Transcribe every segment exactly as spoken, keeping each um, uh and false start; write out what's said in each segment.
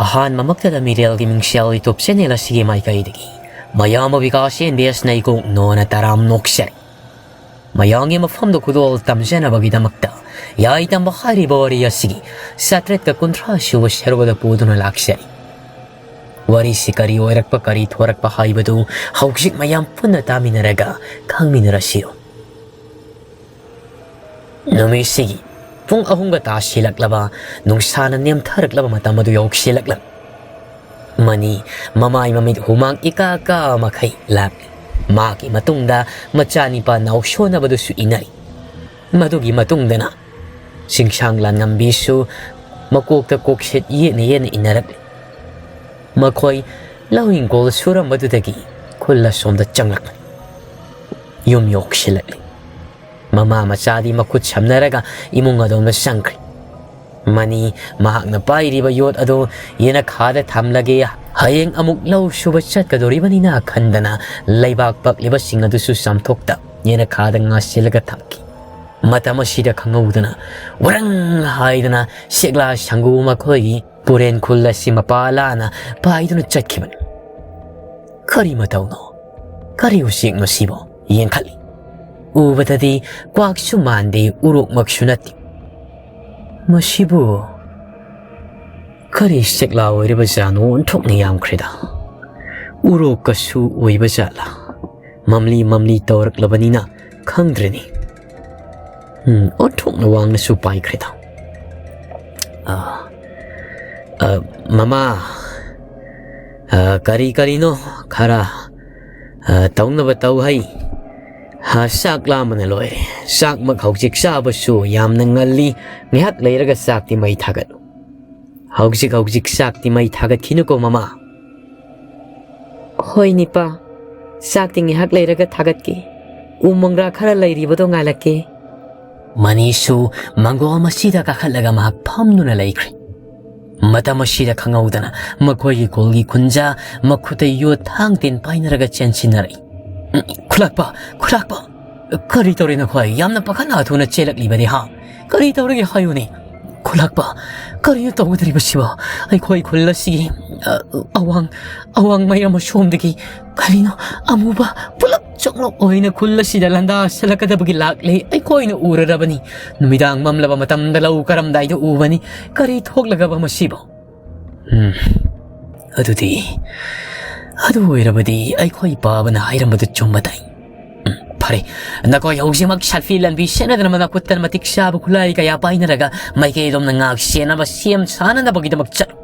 ꯑꯍꯥꯟꯕꯃꯛꯇꯗ ꯃꯤꯔꯦꯜꯒꯤ ꯃꯤꯡꯁꯦꯜ YouTube channel ꯑꯁꯤꯒꯤ ꯃꯥꯏꯀꯩꯗꯒꯤ ꯃꯌꯥꯝꯕ ꯕꯤꯀꯥꯁ ꯑꯦꯟ ꯕꯤ ꯑꯦꯁ ꯅꯩꯀꯣꯛꯅꯣꯅ ꯇꯔꯥꯝ ꯅꯣꯛꯆꯔꯤ꯫ ꯃꯌꯥꯝꯒꯤ ꯃꯐꯝꯗ ꯈꯨꯗꯣꯜ ꯇꯝꯖꯅꯕꯒꯤꯗꯃꯛꯇ ꯌꯥꯏ ꯇꯝꯕ ꯍꯥꯏꯔꯤꯕ ꯋꯥꯔꯤ ꯑꯁꯤꯒꯤ ꯆꯥꯇ꯭ꯔꯦꯠꯀ ꯀꯨꯟꯊ꯭ꯔꯥ ꯁꯨꯕ ꯁꯔꯨꯛ ꯑꯗꯨ ꯄꯨꯗꯨꯅ ꯂꯥꯛꯆꯔꯤ꯫ ꯋꯥꯔꯤꯁꯤ ꯀꯔꯤ ꯑꯣꯏꯔꯛꯄ, ꯀꯔꯤ ꯊꯣꯔꯛꯄ ꯍꯥꯏꯕꯗꯨ ꯍꯧꯖꯤꯛ ꯃꯌꯥꯝ ꯄꯨꯟꯅ ꯇꯥꯃꯤꯟꯅꯔꯒ ꯈꯪꯃꯤꯟꯅꯔꯁꯤꯔꯣ꯫ ꯅꯨꯃꯤꯠꯁꯤꯒꯤ ꯄꯨꯡ ꯑꯍꯨꯝꯒ ꯇꯥꯁꯤꯜꯂꯛꯂꯕ, ꯅꯨꯡꯁꯥꯅ ꯅꯦꯝꯊꯔꯛꯂꯕ ꯃꯇꯝ ꯑꯗꯨ ꯌꯧꯁꯤꯜꯂꯛꯂꯝꯃꯤ꯫ ꯃꯅꯤ ꯃꯃꯥꯏ ꯃꯃꯤꯠ ꯍꯨꯃꯥꯡ ꯏꯀꯥ ꯀꯥ ꯃꯈꯩ ꯂꯥꯛꯂꯤ꯫ ꯃꯥꯒꯤ ꯃꯇꯨꯡꯗ ꯃꯆꯥꯅꯤꯄꯥ ꯅꯥꯎꯁꯣꯟꯅꯕꯗꯨꯁꯨ ꯏꯟꯅꯔꯤ꯫ ꯃꯗꯨꯒꯤ ꯃꯇꯨꯡꯗꯅ ꯆꯤꯡꯁꯥꯡ ꯂꯥꯟꯉꯝꯕꯤꯁꯨ ꯃꯀꯣꯛꯇ ꯀꯣꯛꯁꯦꯠ ꯌꯦꯠꯅ ꯌꯦꯠꯅ ꯏꯟꯅꯔꯛꯂꯤ꯫ ꯃꯈꯣꯏ ꯂꯧ ꯍꯤꯡꯒꯣꯜ ꯁꯨꯔꯝꯕꯗꯨꯗꯒꯤ ꯈꯨꯜ ꯑꯁꯣꯝꯗ ꯆꯪꯂꯛꯄꯅꯤ꯫ ꯌꯨꯝ ꯌꯧꯁꯤꯜꯂꯛꯂꯤ꯫ ꯃꯃꯥ ꯃꯆꯥꯗꯤ ꯃꯈꯨꯠ ꯁꯝꯅꯔꯒ ꯏꯃꯨꯡ ꯑꯗꯣꯝꯗ ꯆꯪꯈ꯭ꯔꯦ꯫ ꯃꯅꯤ ꯃꯍꯥꯛꯅ ꯄꯥꯏꯔꯤꯕ ꯌꯣꯠ ꯑꯗꯨ ꯌꯦꯅꯈꯥꯗ ꯊꯝꯂꯒꯦ, ꯍꯌꯦꯡ ꯑꯃꯨꯛ ꯂꯧ ꯁꯨꯕ ꯆꯠꯀꯗꯧꯔꯤꯕꯅꯤꯅ ꯈꯟꯗꯅ ꯂꯩꯕꯥꯛ ꯄꯛꯂꯤꯕꯁꯤꯡ ꯑꯗꯨꯁꯨ ꯆꯥꯝꯊꯣꯛꯇ ꯌꯦꯅꯈꯥꯗ ꯉꯥꯁꯤꯜꯂꯒ ꯊꯝꯈꯤ꯫ ꯃꯇꯝ ꯑꯁꯤꯗ ꯈꯪꯍꯧꯗꯅ ꯋꯥꯔꯪ ꯍꯥꯏꯗꯅ ꯁꯦꯛꯂꯥ ꯁꯪꯒꯨ ꯃꯈꯣꯏꯒꯤ ꯄꯨꯔꯦꯟ ꯈꯨꯜ ꯑꯁꯤ ꯃꯄꯥ ꯂꯥꯅ ꯄꯥꯏꯗꯨꯅ ꯆꯠꯈꯤꯕꯅꯤ꯫ ꯀꯔꯤ ꯃꯇꯧꯅꯣ? ꯀꯔꯤ ꯎꯆꯦꯛꯅꯣ ꯁꯤꯕꯣ? ꯌꯦꯡꯈꯠꯂꯤ꯫ ꯎꯕꯗꯗꯤ ꯀ꯭ꯋꯥꯛꯁꯨ ꯃꯥꯟꯗꯦ, ꯎꯔꯣꯛꯃꯛꯁꯨ ꯅꯠꯇꯦ꯫ ꯃꯁꯤꯕꯨ ꯀꯔꯤ ꯁꯦꯛꯂꯥ ꯑꯣꯏꯔꯤꯕ ꯖꯥꯠꯅꯣ? ꯑꯣꯟꯊꯣꯛꯅ ꯌꯥꯝꯈ꯭ꯔꯦꯗ꯫ ꯎꯔꯣꯛꯀꯁꯨ ꯑꯣꯏꯕ ꯖꯥꯠꯂꯥ? ꯃꯝꯂꯤ ꯃꯝꯂꯤ ꯇꯧꯔꯛꯂꯕꯅꯤꯅ ꯈꯪꯗ꯭ꯔꯦꯅꯦ꯫ ꯎꯝ, ꯑꯣꯟꯊꯣꯛꯅ ꯋꯥꯡꯅꯁꯨ ꯄꯥꯏꯈ꯭ꯔꯦꯗ꯫ ꯑ, ꯑ, ꯃꯃꯥ, ꯑ, ꯀꯔꯤ ꯀꯔꯤꯅꯣ ꯈꯔ, ꯑ, ꯇꯧꯅꯕ ꯇꯧ ꯍꯩ꯫ ꯑ, ꯆꯥꯛ ꯂꯥꯝꯕꯅ ꯂꯣꯏꯔꯦ꯫ ꯆꯥꯛꯃꯛ ꯍꯧꯖꯤꯛ ꯆꯥꯕꯁꯨ ꯌꯥꯝꯅ ꯉꯜꯂꯤ꯫ ꯉꯥꯏꯍꯥꯛ ꯂꯩꯔꯒ ꯆꯥꯛꯇꯤ ꯃꯩ ꯊꯥꯒꯠꯂꯨ꯫ ꯍꯧꯖꯤꯛ ꯍꯧꯖꯤꯛ ꯆꯥꯛꯇꯤ ꯃꯩ ꯊꯥꯒꯠꯈꯤꯅꯨꯀꯣ, ꯃꯃꯥ꯫ ꯍꯣꯏ, ꯅꯤꯄꯥ꯫ ꯆꯥꯛꯇꯤ ꯉꯥꯏꯍꯥꯛ ꯂꯩꯔꯒ ꯊꯥꯒꯠꯀꯦ꯫ ꯎ ꯃꯪꯒ꯭ꯔꯥ ꯈꯔ ꯂꯩꯔꯤꯕꯗꯣ ꯉꯥꯏꯜꯂꯛꯀꯦ꯫ ꯃꯅꯤꯁꯨ ꯃꯪꯒꯣꯜ ꯑꯁꯤꯗ ꯀꯥꯈꯠꯂꯒ ꯃꯍꯥꯛ ꯐꯝꯗꯨꯅ ꯂꯩꯈ꯭ꯔꯦ꯫ ꯃꯇꯝ ꯑꯁꯤꯗ ꯈꯪꯍꯧꯗꯅ ꯃꯈꯣꯏꯒꯤ ꯈꯨꯜꯒꯤ ꯈꯨꯟꯖꯥ ꯃꯈꯨꯠꯇ ꯌꯣꯠ ꯊꯥꯡ ꯇꯦꯟ ꯄꯥꯏꯅꯔꯒ ꯆꯦꯟꯁꯤꯟꯅꯔꯛꯏ꯫ "ꯈꯨꯂꯥꯛꯄ, ꯈꯨꯂꯥꯛꯄ, ꯀꯔꯤ ꯇꯧꯔꯦ ꯅꯈꯣꯏ? ꯌꯥꯝꯅ ꯄꯥꯈꯠꯅ ꯊꯨꯅ ꯆꯦꯜꯂꯛꯂꯤꯕꯗꯤ, ꯍꯥ? ꯀꯔꯤ ꯇꯧꯔꯒꯦ ꯍꯥꯏꯌꯨꯅꯦ? ꯈꯨꯜꯂꯥꯛꯄ, ꯀꯔꯤꯅꯣ ꯇꯧꯒꯗꯧꯔꯤꯕꯁꯤꯕꯣ? ꯑꯩꯈꯣꯏ ꯈꯨꯜ ꯑꯁꯤꯒꯤ, ꯑ, ꯑꯋꯥꯡ, ꯑꯋꯥꯡ ꯃꯥꯏꯔꯝ ꯑꯁꯣꯝꯗꯒꯤ ꯀꯔꯤꯅꯣ ꯑꯃꯨꯕ ꯄꯨꯂꯞ ꯆꯣꯡꯂꯞ ꯑꯣꯏꯅ ꯈꯨꯜ ꯑꯁꯤꯗ ꯂꯥꯟꯗꯥꯁꯤꯜꯂꯛꯀꯗꯕꯒꯤ ꯂꯥꯛꯂꯦ꯫ ꯑꯩꯈꯣꯏꯅ ꯎꯔꯔꯕꯅꯤ꯫ ꯅꯨꯃꯤꯗꯥꯡ ꯃꯝꯂꯕ ꯃꯇꯝꯗ ꯂꯧ ꯀꯔꯝꯗꯥꯏꯗ ꯎꯕꯅꯤ꯫ ꯀꯔꯤ ꯊꯣꯛꯂꯒꯕ ꯃꯁꯤꯕꯣ? ꯎꯝ, ꯑꯗꯨꯗꯤ, ꯑꯗꯨ ꯑꯣꯏꯔꯕꯗꯤ ꯑꯩꯈꯣꯏ ꯄꯥꯕꯅ ꯍꯥꯏꯔꯝꯕꯗꯨ ꯆꯨꯝꯕ ꯇꯥꯏ꯫ ꯎꯝ, ꯐꯔꯦ, ꯅꯈꯣꯏ ꯍꯧꯖꯤꯛꯃꯛ ꯁꯥꯐꯤ ꯂꯥꯟꯐꯤ ꯁꯦꯟꯅꯗꯅ ꯃꯈꯨꯠꯇ ꯃꯇꯤꯛ ꯆꯥꯕ ꯈꯨꯠꯂꯥꯏ ꯀꯌꯥ ꯄꯥꯏꯅꯔꯒ ꯃꯥꯏꯀꯩ ꯑꯗꯣꯝꯅ ꯉꯥꯛ ꯁꯦꯟꯅꯕ ꯁꯦꯝ ꯁꯥꯅꯅꯕꯒꯤꯗꯃꯛ ꯆꯠꯂꯨ꯫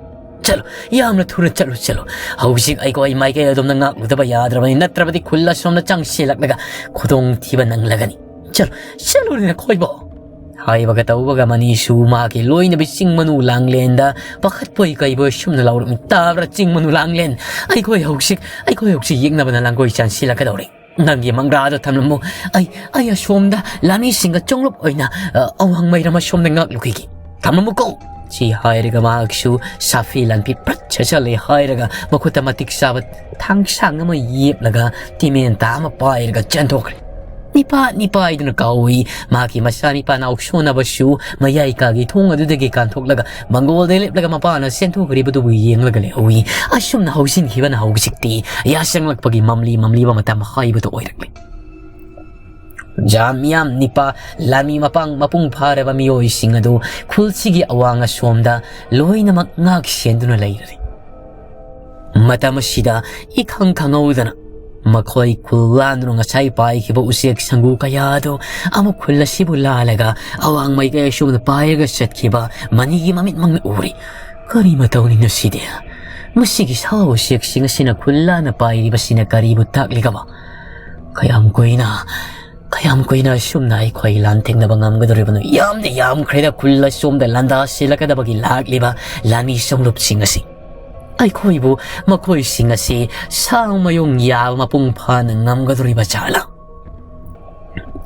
ꯆꯠꯂꯨ, ꯌꯥꯝꯅ ꯊꯨꯅ ꯆꯠꯂꯨ, ꯆꯠꯂꯨ꯫ ꯍꯧꯖꯤꯛ ꯑꯩꯈꯣꯏ ꯃꯥꯏꯀꯩ ꯑꯗꯣꯝꯅ ꯉꯥꯛꯂꯨꯗꯕ ꯌꯥꯗ꯭ꯔꯕꯅꯤ, ꯅꯠꯇ꯭ꯔꯕꯗꯤ ꯈꯨꯜ ꯑꯁꯣꯝꯅ ꯆꯪꯁꯤꯜꯂꯛꯂꯒ ꯈꯨꯗꯣꯡꯊꯤꯕ ꯅꯪꯂꯒꯅꯤ꯫ ꯆꯠꯂꯨ, ꯆꯠꯂꯨꯅꯦ ꯅꯈꯣꯏꯕꯣ꯫ ꯍꯥꯏꯕꯒ ꯇꯧꯕꯒ ꯃꯅꯤꯁꯨ ꯃꯍꯥꯛꯀꯤ ꯂꯣꯏꯅꯕꯤ ꯆꯤꯡ ꯃꯅꯨ ꯂꯥꯡꯂꯦꯟꯗ ꯄꯥꯈꯠꯄꯣꯏ ꯀꯩꯕꯣꯏ ꯁꯨꯝꯅ ꯂꯥꯎꯔꯛꯏ, "ꯇꯥꯕ꯭ꯔꯥ ꯆꯤꯡ ꯃꯅꯨ ꯂꯥꯡꯂꯦꯟ? ꯑꯩꯈꯣꯏ ꯍꯧꯖꯤꯛ, ꯑꯩꯈꯣꯏ ꯍꯧꯖꯤꯛ ꯌꯦꯛꯅꯕꯅ ꯂꯥꯡꯒꯣꯏ ꯆꯥꯟꯁꯤꯜꯂꯛꯀꯗꯧꯔꯦ꯫ ꯅꯪꯒꯤ ꯃꯪꯒ꯭ꯔꯥꯗꯣ ꯊꯝꯂꯝꯃꯨ꯫ ꯑꯩ, ꯑꯩ ꯑꯁꯣꯝꯗ ꯂꯥꯟꯃꯤꯁꯤꯡꯒ ꯆꯣꯡꯂꯨꯞ ꯑꯣꯏꯅ, ꯑ, ꯑꯋꯥꯡ ꯃꯩꯔꯝ ꯑꯁꯣꯝꯗ ꯉꯥꯛꯂꯨꯈꯤꯒꯦ꯫ ꯊꯝꯂꯝꯃꯨꯀꯣ!" ꯁꯤ ꯍꯥꯏꯔꯒ ꯃꯍꯥꯛꯁꯨ ꯁꯥꯐꯤ ꯂꯥꯟꯐꯤ ꯄ꯭ꯔꯠ ꯁꯠꯆꯜꯂꯦ ꯍꯥꯏꯔꯒ ꯃꯈꯨꯠꯇ ꯃꯇꯤꯛ ꯆꯥꯕ ꯊꯥꯡꯁꯥꯡ ꯑꯃ ꯌꯦꯞꯂꯒ ꯇꯤꯃꯦꯟꯇꯥ ꯑꯃ ꯄꯥꯏꯔꯒ ꯆꯦꯟꯊꯣꯛꯈ꯭ꯔꯦ꯫ ꯅꯤꯄꯥ ꯅꯤꯄꯥ ꯍꯥꯏꯗꯨꯅ ꯀꯥꯎꯏ꯫ ꯃꯍꯥꯛꯀꯤ ꯃꯆꯥꯅꯤꯄꯥ ꯅꯥꯎꯁꯣꯟꯅꯕꯁꯨ ꯃꯌꯥꯏ ꯀꯥꯒꯤ ꯊꯣꯡ ꯑꯗꯨꯗꯒꯤ ꯀꯥꯟꯊꯣꯛꯂꯒ ꯃꯪꯒꯣꯜꯗ ꯂꯦꯞꯂꯒ ꯃꯄꯥꯅ ꯆꯦꯟꯊꯣꯛꯈ꯭ꯔꯤꯕꯗꯨꯕꯨ ꯌꯦꯡꯂꯒ ꯂꯩꯍꯧꯏ꯫ ꯑꯁꯨꯝꯅ ꯍꯧꯖꯤꯟꯈꯤꯕꯅ ꯍꯧꯖꯤꯛꯇꯤ ꯌꯥꯆꯪꯂꯛꯄꯒꯤ ꯃꯝꯂꯤ ꯃꯝꯂꯤꯕ ꯃꯇꯝ ꯍꯥꯏꯕꯗꯨ ꯑꯣꯏꯔꯛꯂꯦ꯫ ꯖꯥꯝ ꯃꯤꯌꯥꯝ ꯅꯤꯄꯥ ꯂꯥꯟꯃꯤ ꯃꯄꯥꯡ ꯃꯄꯨꯡ ꯐꯥꯔꯕ ꯃꯤꯑꯣꯏꯁꯤꯡ ꯑꯗꯨ ꯈꯨꯜꯁꯤꯒꯤ ꯑꯋꯥꯡ ꯑꯁꯣꯝꯗ ꯂꯣꯏꯅꯃꯛ ꯉꯥꯛ ꯁꯦꯟꯗꯨꯅ ꯂꯩꯔꯔꯦ꯫ ꯃꯇꯝ ꯑꯁꯤꯗ ꯏꯈꯪ ꯈꯪꯍꯧꯗꯅ ꯃꯈꯣꯏ ꯈꯨꯜ ꯂꯥꯟꯗꯨꯅ ꯉꯁꯥꯏ ꯄꯥꯏꯈꯤꯕ ꯎꯆꯦꯛ ꯁꯪꯒꯨ ꯀꯌꯥ ꯑꯗꯨ ꯑꯃꯨꯛ ꯈꯨꯜ ꯑꯁꯤꯕꯨ ꯂꯥꯜꯂꯒ ꯑꯋꯥꯡ ꯃꯥꯏꯀꯩ ꯑꯁꯣꯝꯗ ꯄꯥꯏꯔꯒ ꯆꯠꯈꯤꯕ ꯃꯅꯤꯒꯤ ꯃꯃꯤꯠꯃꯛꯅ ꯎꯔꯤ꯫ ꯀꯔꯤ ꯃꯇꯧꯅꯤ ꯉꯁꯤꯗꯤ? ꯃꯁꯤꯒꯤ ꯁꯥ ꯎꯆꯦꯛꯁꯤꯡ ꯑꯁꯤꯅ ꯈꯨꯜ ꯂꯥꯟꯅ ꯄꯥꯏꯔꯤꯕꯁꯤꯅ ꯀꯔꯤꯕꯨ ꯇꯥꯛꯂꯤꯒꯕ? ꯀꯌꯥꯝ ꯀꯨꯏꯅ, ꯀꯌꯥꯝ ꯀꯨꯏꯅ ꯑꯁꯨꯝꯅ ꯑꯩꯈꯣꯏ ꯂꯥꯟꯊꯦꯡꯅꯕ ꯉꯝꯒꯗꯧꯔꯤꯕꯅꯣ? ꯌꯥꯝꯗꯤ ꯌꯥꯝꯈ꯭ꯔꯦꯗ ꯈꯨꯜ ꯑꯁꯣꯝꯗ ꯂꯥꯟꯗꯥꯁꯤꯜꯂꯛꯀꯗꯕꯒꯤ ꯂꯥꯛꯂꯤꯕ ꯂꯥꯟꯃꯤ ꯁꯣꯡꯂꯨꯞꯁꯤꯡ ꯑꯁꯤ꯫ ꯑꯩꯈꯣꯏꯕꯨ ꯃꯈꯣꯏꯁꯤꯡ ꯑꯁꯤ ꯁꯥ ꯃꯌꯨꯡ ꯌꯥꯕ ꯃꯄꯨꯡ ꯐꯥꯅ ꯉꯝꯒꯗꯧꯔꯤꯕ ꯖꯥꯠꯂꯥ?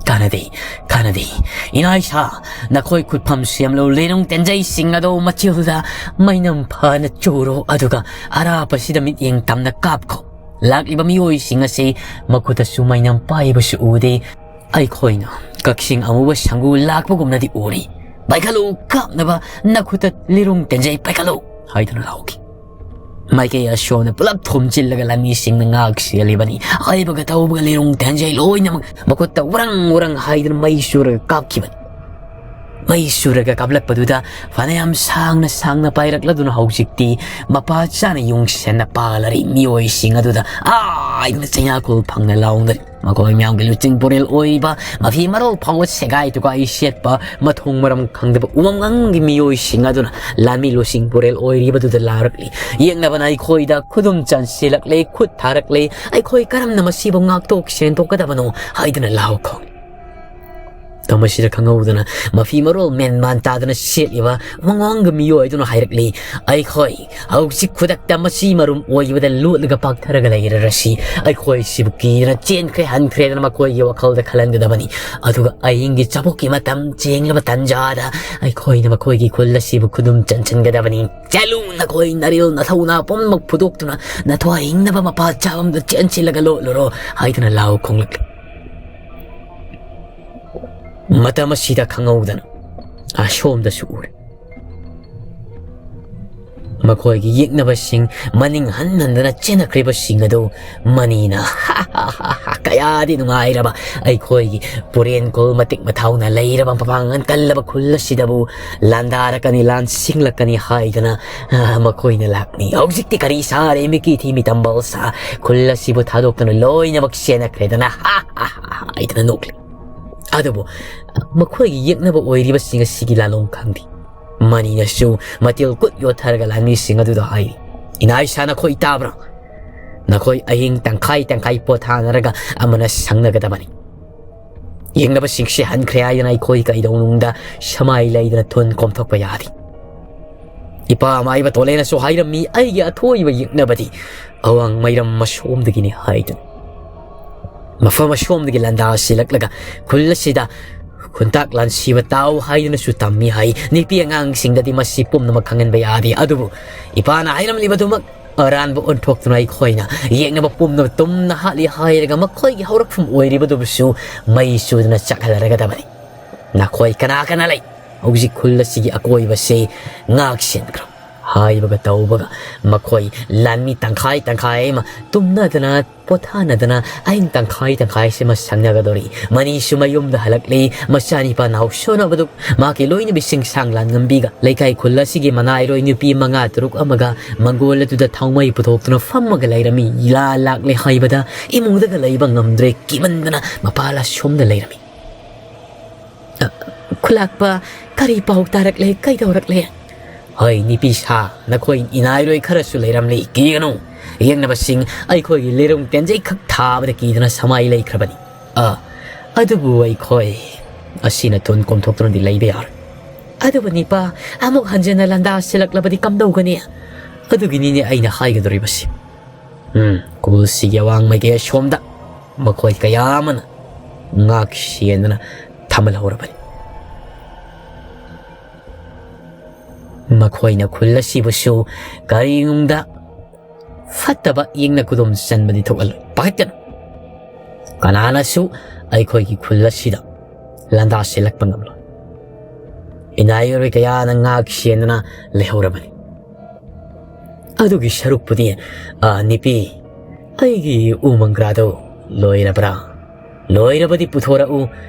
ꯀꯥꯟꯅꯗꯦ, ꯀꯥꯟꯅꯗꯦ꯫ ꯏꯅꯥ ꯏꯁꯥ, ꯅꯈꯣꯏ ꯈꯨꯠꯐꯝ ꯁꯦꯝꯂꯨ, ꯂꯤꯔꯨꯡ ꯇꯦꯟꯖꯩꯁꯤꯡ ꯑꯗꯨ ꯃꯆꯤꯜꯗ ꯃꯩꯅꯝ ꯐꯅ ꯆꯨꯔꯣ, ꯑꯗꯨꯒ ꯑꯔꯥꯞꯄꯁꯤꯗ ꯃꯤꯠꯌꯦꯡ ꯇꯝꯅ ꯀꯥꯞꯈꯣ꯫ ꯂꯥꯛꯂꯤꯕ ꯃꯤꯑꯣꯏꯁꯤꯡ ꯑꯁꯤ ꯃꯈꯨꯠꯇꯁꯨ ꯃꯩꯅꯝ ꯄꯥꯏꯕꯁꯨ ꯎꯗꯦ꯫ ꯑꯩꯈꯣꯏꯅ ꯀꯛꯆꯤꯡ ꯑꯃꯨꯕ ꯁꯪꯒꯨ ꯂꯥꯛꯄꯒꯨꯝꯅꯗꯤ ꯎꯔꯤ꯫ "ꯄꯥꯏꯈꯠꯂꯨ, ꯀꯥꯞꯅꯕ ꯅꯈꯨꯠꯇ ꯂꯤꯔꯨꯡ ꯇꯦꯟꯖꯩ ꯄꯥꯏꯈꯠꯂꯨ" ꯍꯥꯏꯗꯨꯅ ꯂꯥꯎꯈꯤ꯫ ꯃꯥꯏꯀꯩ ꯑꯁꯣꯝꯗ ꯄꯨꯂꯞ ꯊꯣꯝꯖꯤꯜꯂꯒ ꯂꯥꯟꯃꯤꯁꯤꯡꯅ ꯉꯥꯛ ꯁꯦꯜꯂꯤꯕꯅꯤ꯫ ꯍꯥꯏꯕꯒ ꯇꯧꯕꯒ ꯂꯤꯔꯨꯡ ꯇꯦꯟꯖꯩ ꯂꯣꯏꯅꯃꯛ ꯃꯈꯨꯠꯇ ꯎꯔꯪ ꯎꯔꯪ ꯍꯥꯏꯗꯨꯅ ꯃꯩ ꯆꯨꯔꯒ ꯀꯥꯞꯈꯤꯕꯅꯤ꯫ ꯃꯩ ꯆꯨꯔꯒ ꯀꯥꯞꯂꯛꯄꯗꯨꯗ ꯐꯅꯌꯥꯝ ꯁꯥꯡꯅ ꯁꯥꯡꯅ ꯄꯥꯏꯔꯛꯂꯗꯨꯅ ꯍꯧꯖꯤꯛꯇꯤ ꯃꯄꯥ ꯆꯥꯅ ꯌꯨꯡꯁꯦꯟꯅ ꯄꯥꯜꯂꯔꯤ꯫ ꯃꯤꯑꯣꯏꯁꯤꯡ ꯑꯗꯨꯗ ꯑꯥꯏꯗꯨꯅ ꯆꯩꯅꯥꯈꯣꯜ ꯐꯪꯅ ꯂꯥꯎꯅꯔꯤ꯫ ꯃꯈꯣꯏ ꯃꯌꯥꯝꯒꯤ ꯂꯨꯆꯤꯡ ꯄꯨꯔꯦꯜ ꯑꯣꯏꯕ, ꯃꯐꯤ ꯃꯔꯣꯜ ꯐꯥꯎꯕ ꯁꯦꯒꯥꯏ ꯇꯨꯒꯥꯏ ꯁꯦꯠꯄ, ꯃꯊꯣꯡ ꯃꯔꯝ ꯈꯪꯗꯕ ꯎꯃꯪꯒꯤ ꯃꯤꯑꯣꯏꯁꯤꯡ ꯑꯗꯨꯅ ꯂꯥꯟꯃꯤ ꯂꯨꯆꯤꯡ ꯄꯨꯔꯦꯜ ꯑꯣꯏꯔꯤꯕꯗꯨꯗ ꯂꯥꯎꯔꯛꯂꯤ꯫ ꯌꯦꯛꯅꯕꯅ ꯑꯩꯈꯣꯏꯗ ꯈꯨꯗꯨꯝ ꯆꯟꯁꯤꯜꯂꯛꯂꯦ, ꯈꯨꯠ ꯊꯥꯔꯛꯂꯦ꯫ ꯑꯩꯈꯣꯏ ꯀꯔꯝꯅ ꯃꯁꯤꯕꯨ ꯉꯥꯛꯊꯣꯛ ꯁꯦꯟꯗꯣꯛꯀꯗꯕꯅꯣ ꯍꯥꯏꯗꯨꯅ ꯂꯥꯎ ꯈꯣꯡꯂꯤ꯫ ꯃꯇꯝ ꯑꯁꯤꯗ ꯈꯪꯍꯧꯗꯅ ꯃꯐꯤ ꯃꯔꯣꯜ ꯃꯦꯟ ꯃꯥꯟ ꯇꯥꯗꯅ ꯁꯦꯠꯂꯤꯕ ꯃꯉꯣꯟꯒ ꯃꯤꯑꯣꯏ ꯑꯗꯨꯅ ꯍꯥꯏꯔꯛꯂꯤ, "ꯑꯩꯈꯣꯏ ꯍꯧꯖꯤꯛ ꯈꯨꯗꯛꯇ ꯃꯁꯤ ꯃꯔꯨꯝ ꯑꯣꯏꯕꯗ ꯂꯣꯠꯂꯒ ꯄꯥꯛꯊꯔꯒ ꯂꯩꯔꯔꯁꯤ꯫ ꯑꯩꯈꯣꯏ ꯁꯤꯕꯨ ꯀꯤꯗꯅ ꯆꯦꯟꯈ꯭ꯔꯦ ꯍꯟꯈ꯭ꯔꯦꯗꯅ ꯃꯈꯣꯏꯒꯤ ꯋꯥꯈꯜꯗ ꯈꯜꯍꯟꯒꯗꯕꯅꯤ꯫ ꯑꯗꯨꯒ ꯑꯍꯤꯡꯒꯤ ꯆꯥꯕꯣꯛꯀꯤ ꯃꯇꯝ ꯆꯦꯡꯂꯕ ꯇꯟꯖꯥꯗ ꯑꯩꯈꯣꯏꯅ ꯃꯈꯣꯏꯒꯤ ꯈꯨꯜ ꯑꯁꯤꯕꯨ ꯈꯨꯗꯨꯝ ꯆꯟꯁꯤꯟꯒꯗꯕꯅꯤ꯫ ꯆꯠꯂꯨ, ꯅꯈꯣꯏ ꯅꯔꯤꯜ ꯅꯊꯧꯅꯥ ꯄꯨꯝꯅꯃꯛ ꯐꯨꯗꯣꯛꯇꯨꯅ ꯅꯊ꯭ꯋꯥꯏ ꯍꯤꯡꯅꯕ ꯃꯄꯥ ꯆꯥꯐꯝꯗ ꯆꯦꯟꯁꯤꯜꯂꯒ ꯂꯣꯠꯂꯨꯔꯣ" ꯍꯥꯏꯗꯨꯅ ꯂꯥꯎ ꯈꯣꯡꯂꯛꯂꯤ꯫ ꯃꯇꯝ ꯑꯁꯤꯗ ꯈꯪꯍꯧꯗꯅ ꯑꯁꯣꯝꯗꯁꯨ ꯎꯔꯦ꯫ ꯃꯈꯣꯏꯒꯤ ꯌꯦꯛꯅꯕꯁꯤꯡ ꯃꯅꯤꯡ ꯍꯟ ꯍꯟꯗꯅ ꯆꯦꯟꯅꯈ꯭ꯔꯤꯕꯁꯤꯡ ꯑꯗꯨ ꯃꯅꯤꯅ ꯀꯌꯥꯗꯤ ꯅꯨꯡꯉꯥꯏꯔꯕ ꯑꯩꯈꯣꯏꯒꯤ ꯄꯨꯔꯦꯟ ꯈꯨꯜ ꯃꯇꯤꯛ ꯃꯊꯥꯎꯅ ꯂꯩꯔꯕ ꯃꯄꯥꯡꯒꯜ ꯀꯜꯂꯕ ꯈꯨꯜ ꯑꯁꯤꯗꯕꯨ ꯂꯥꯟꯗꯥꯔꯛꯀꯅꯤ, ꯂꯥꯟꯁꯤꯡꯂꯛꯀꯅꯤ ꯍꯥꯏꯗꯅ, ꯑ, ꯃꯈꯣꯏꯅ ꯂꯥꯛꯅꯤ꯫ ꯍꯧꯖꯤꯛꯇꯤ ꯀꯔꯤ ꯁꯥꯔꯦ, ꯃꯤꯀꯤ ꯊꯤ ꯃꯤꯇꯝꯕꯜ ꯁꯥ, ꯈꯨꯜ ꯑꯁꯤꯕꯨ ꯊꯥꯗꯣꯛꯇꯨꯅ ꯂꯣꯏꯅꯃꯛ ꯆꯦꯟꯅꯈ꯭ꯔꯦꯗꯅ ꯍꯥꯏꯗꯅ ꯅꯣꯛꯂꯤ꯫ ꯑꯗꯨꯕꯨ ꯃꯈꯣꯏꯒꯤ ꯌꯦꯛꯅꯕ ꯑꯣꯏꯔꯤꯕꯁꯤꯡ ꯑꯁꯤꯒꯤ ꯂꯥꯂꯣꯡ ꯈꯪꯗꯦ꯫ ꯃꯅꯤꯅꯁꯨ ꯃꯇꯤꯜ ꯀꯨꯠ ꯌꯣꯠꯊꯔꯒ ꯂꯥꯟꯃꯤꯁꯤꯡ ꯑꯗꯨꯗ ꯍꯥꯏꯔꯤ, "ꯏꯅꯥ ꯏꯁꯥ ꯅꯈꯣꯏ ꯇꯥꯕ꯭ꯔꯥ? ꯅꯈꯣꯏ ꯑꯍꯤꯡ ꯇꯪꯈꯥꯏ ꯇꯪꯈꯥꯏ ꯄꯣꯊꯥꯅꯔꯒ ꯑꯃꯅ ꯁꯪꯅꯒꯗꯕꯅꯤ꯫ ꯌꯦꯛꯅꯕꯁꯤꯡꯁꯦ ꯍꯟꯈ꯭ꯔꯦ ꯍꯥꯏꯗꯅ ꯑꯩꯈꯣꯏ ꯀꯩꯗꯧꯅꯨꯡꯗ ꯁꯃꯥꯏ ꯂꯩꯗꯅ ꯊꯨꯟ ꯀꯣꯝꯊꯣꯛꯄ ꯌꯥꯗꯦ꯫ ꯏꯄꯥ ꯃꯥꯏꯕ ꯇꯣꯂꯦꯅꯁꯨ ꯍꯥꯏꯔꯝꯃꯤ, ꯑꯩꯒꯤ ꯑꯊꯣꯏꯕ ꯌꯦꯛꯅꯕꯗꯤ ꯑꯋꯥꯡ ꯃꯩꯔꯝ ꯃꯁꯣꯝꯗꯒꯤꯅꯤ ꯍꯥꯏꯗꯨꯅ꯫ ꯃꯐꯝ ꯑꯁꯣꯝꯗꯒꯤ ꯂꯥꯟꯗꯥ ꯁꯤꯜꯂꯛꯂꯒ ꯈꯨꯜ ꯑꯁꯤꯗ ꯈꯨꯟꯇꯥꯛ ꯂꯥꯟꯁꯤꯕ ꯇꯥꯎ ꯍꯥꯏꯗꯨꯅꯁꯨ ꯇꯝꯃꯤ ꯍꯥꯏ꯫ ꯅꯨꯄꯤ ꯑꯉꯥꯡꯁꯤꯡꯗꯗꯤ ꯃꯁꯤ ꯄꯨꯝꯅꯃꯛ ꯈꯪꯍꯟꯕ ꯌꯥꯗꯦ꯫ ꯑꯗꯨꯕꯨ ꯏꯄꯥꯅ ꯍꯥꯏꯔꯝꯂꯤꯕꯗꯨꯃꯛ ꯑꯔꯥꯟꯕ ꯑꯣꯟꯊꯣꯛꯇꯨꯅ ꯑꯩꯈꯣꯏꯅ ꯌꯦꯛꯅꯕ ꯄꯨꯝꯅꯃꯛ ꯇꯨꯝꯅ ꯍꯥꯠꯂꯤ ꯍꯥꯏꯔꯒ ꯃꯈꯣꯏꯒꯤ ꯍꯧꯔꯛꯐꯝ ꯑꯣꯏꯔꯤꯕꯗꯨꯕꯨꯁꯨ ꯃꯩ ꯆꯨꯗꯨꯅ ꯆꯥꯛꯍꯜꯂꯔꯒꯗꯕꯅꯤ꯫ ꯅꯈꯣꯏ ꯀꯅꯥ ꯀꯅꯥ ꯂꯩ? ꯍꯧꯖꯤꯛ ꯈꯨꯜ ꯑꯁꯤꯒꯤ ꯑꯀꯣꯏꯕꯁꯤ ꯉꯥꯛ ꯁꯦꯟꯈ꯭ꯔꯣ ꯍꯥꯏꯕꯒ ꯇꯧꯕꯒ ꯃꯈꯣꯏ ꯂꯥꯟꯃꯤ ꯇꯪꯈꯥꯏ ꯇꯪꯈꯥꯏ ꯑꯃ ꯇꯨꯝꯅꯗꯅ ꯄꯣꯊꯥꯅꯗꯅ ꯑꯍꯤꯡ ꯇꯪꯈꯥꯏ ꯇꯪꯈꯥꯏꯁꯤꯃ ꯁꯪꯅꯒꯗꯧꯔꯤ꯫ ꯃꯅꯤꯁꯨ ꯃꯌꯨꯝꯗ ꯍꯜꯂꯛꯂꯤ꯫ ꯃꯆꯥꯅꯤꯄꯥ ꯅꯥꯎꯁꯣꯟꯅꯕꯗꯨ ꯃꯍꯥꯛꯀꯤ ꯂꯣꯏꯅꯕꯤꯁꯤꯡ ꯁꯥꯡꯂꯥꯟ ꯉꯝꯕꯤꯒ ꯂꯩꯀꯥꯏ ꯈꯨꯜ ꯑꯁꯤꯒꯤ ꯃꯅꯥꯏꯔꯣꯏ ꯅꯨꯄꯤ ꯃꯉꯥ ꯇꯔꯨꯛ ꯑꯃꯒ ꯃꯪꯒꯣꯜ ꯑꯗꯨꯗ ꯊꯥꯎꯃꯩ ꯄꯨꯊꯣꯛꯇꯨꯅ ꯐꯝꯃꯒ ꯂꯩꯔꯝꯃꯤ꯫ ꯂꯥ ꯂꯥꯛꯂꯦ ꯍꯥꯏꯕꯗ ꯏꯃꯨꯡꯗꯒ ꯂꯩꯕ ꯉꯝꯗ꯭ꯔꯦ꯫ ꯀꯤꯃꯟꯗꯅ ꯃꯄꯥ ꯂꯥꯁꯣꯝꯗ ꯂꯩꯔꯝꯃꯤ꯫ "ꯑ, ꯈꯨꯂꯥꯛꯄ, ꯀꯔꯤ ꯄꯥꯎ ꯇꯥꯔꯛꯂꯦ? ꯀꯩꯗꯧꯔꯛꯂꯦ?" "ꯍꯣꯏ, ꯅꯨꯄꯤ ꯁꯥ, ꯅꯈꯣꯏ ꯏꯅꯥꯏꯔꯣꯏ ꯈꯔꯁꯨ ꯂꯩꯔꯝꯂꯤ꯫ ꯀꯤꯒꯅꯨ꯫ ꯌꯦꯡꯅꯕꯁꯤꯡ ꯑꯩꯈꯣꯏꯒꯤ ꯂꯤꯔꯨꯡ ꯇꯦꯟꯖꯩ ꯈꯛ ꯊꯥꯕꯗ ꯀꯤꯗꯨꯅ ꯁꯃꯥꯏ ꯂꯩꯈ꯭ꯔꯕꯅꯤ꯫ ꯑ, ꯑꯗꯨꯕꯨ ꯑꯩꯈꯣꯏ ꯑꯁꯤꯅ ꯊꯨꯟ ꯀꯣꯝꯊꯣꯛꯇꯨꯅꯗꯤ ꯂꯩꯕ ꯌꯥꯔꯣꯏ꯫" "ꯑꯗꯨꯕꯨ ꯅꯤꯄꯥ, ꯑꯃꯨꯛ ꯍꯟꯖꯤꯟꯅ ꯂꯥꯟꯗꯥ ꯁꯤꯜꯂꯛꯂꯕꯗꯤ ꯀꯝꯗꯧꯒꯅꯤ?" "ꯑꯗꯨꯒꯤꯅꯤꯅꯦ ꯑꯩꯅ ꯍꯥꯏꯒꯗꯧꯔꯤꯕꯁꯤ꯫" ꯎꯝ, ꯈꯨꯜꯁꯤꯒꯤ ꯑꯋꯥꯡ ꯃꯥꯏꯀꯩ ꯑꯁꯣꯝꯗ ꯃꯈꯣꯏ ꯀꯌꯥ ꯑꯃꯅ ꯉꯥꯛ ꯁꯦꯟꯗꯨꯅ ꯊꯝꯍꯜꯍꯧꯔꯕꯅꯤ꯫ ꯃꯈꯣꯏꯅ ꯈꯨꯜ ꯑꯁꯤꯕꯨꯁꯨ ꯀꯔꯤꯅꯨꯡꯗ ꯐꯠꯇꯕ ꯌꯦꯡꯅ ꯈꯨꯗꯨꯝ ꯆꯟꯕꯗꯤ ꯊꯣꯛꯍꯜꯂꯣꯏ꯫ ꯄꯥꯈꯠꯀꯅꯨ꯫ ꯀꯅꯥꯅꯁꯨ ꯑꯩꯈꯣꯏꯒꯤ ꯈꯨꯜ ꯑꯁꯤꯗ ꯂꯥꯟꯗꯥ ꯁꯤꯜꯂꯛꯄ ꯉꯝꯂꯣꯏ꯫ ꯏꯅꯥꯏ ꯏꯔꯣꯏ ꯀꯌꯥꯅ ꯉꯥꯛ ꯁꯦꯟꯗꯨꯅ ꯂꯩꯍꯧꯔꯕꯅꯤ꯫ ꯑꯗꯨꯒꯤ ꯁꯔꯨꯛꯄꯨꯗꯤ, ꯑ, ꯅꯨꯄꯤ, ꯑꯩꯒꯤ ꯎ ꯃꯪꯒ꯭ꯔꯥꯗꯣ ꯂꯣꯏꯔꯕ꯭ꯔꯥ? ꯂꯣꯏꯔꯕꯗꯤ ꯄꯨꯊꯣꯔꯛꯎ,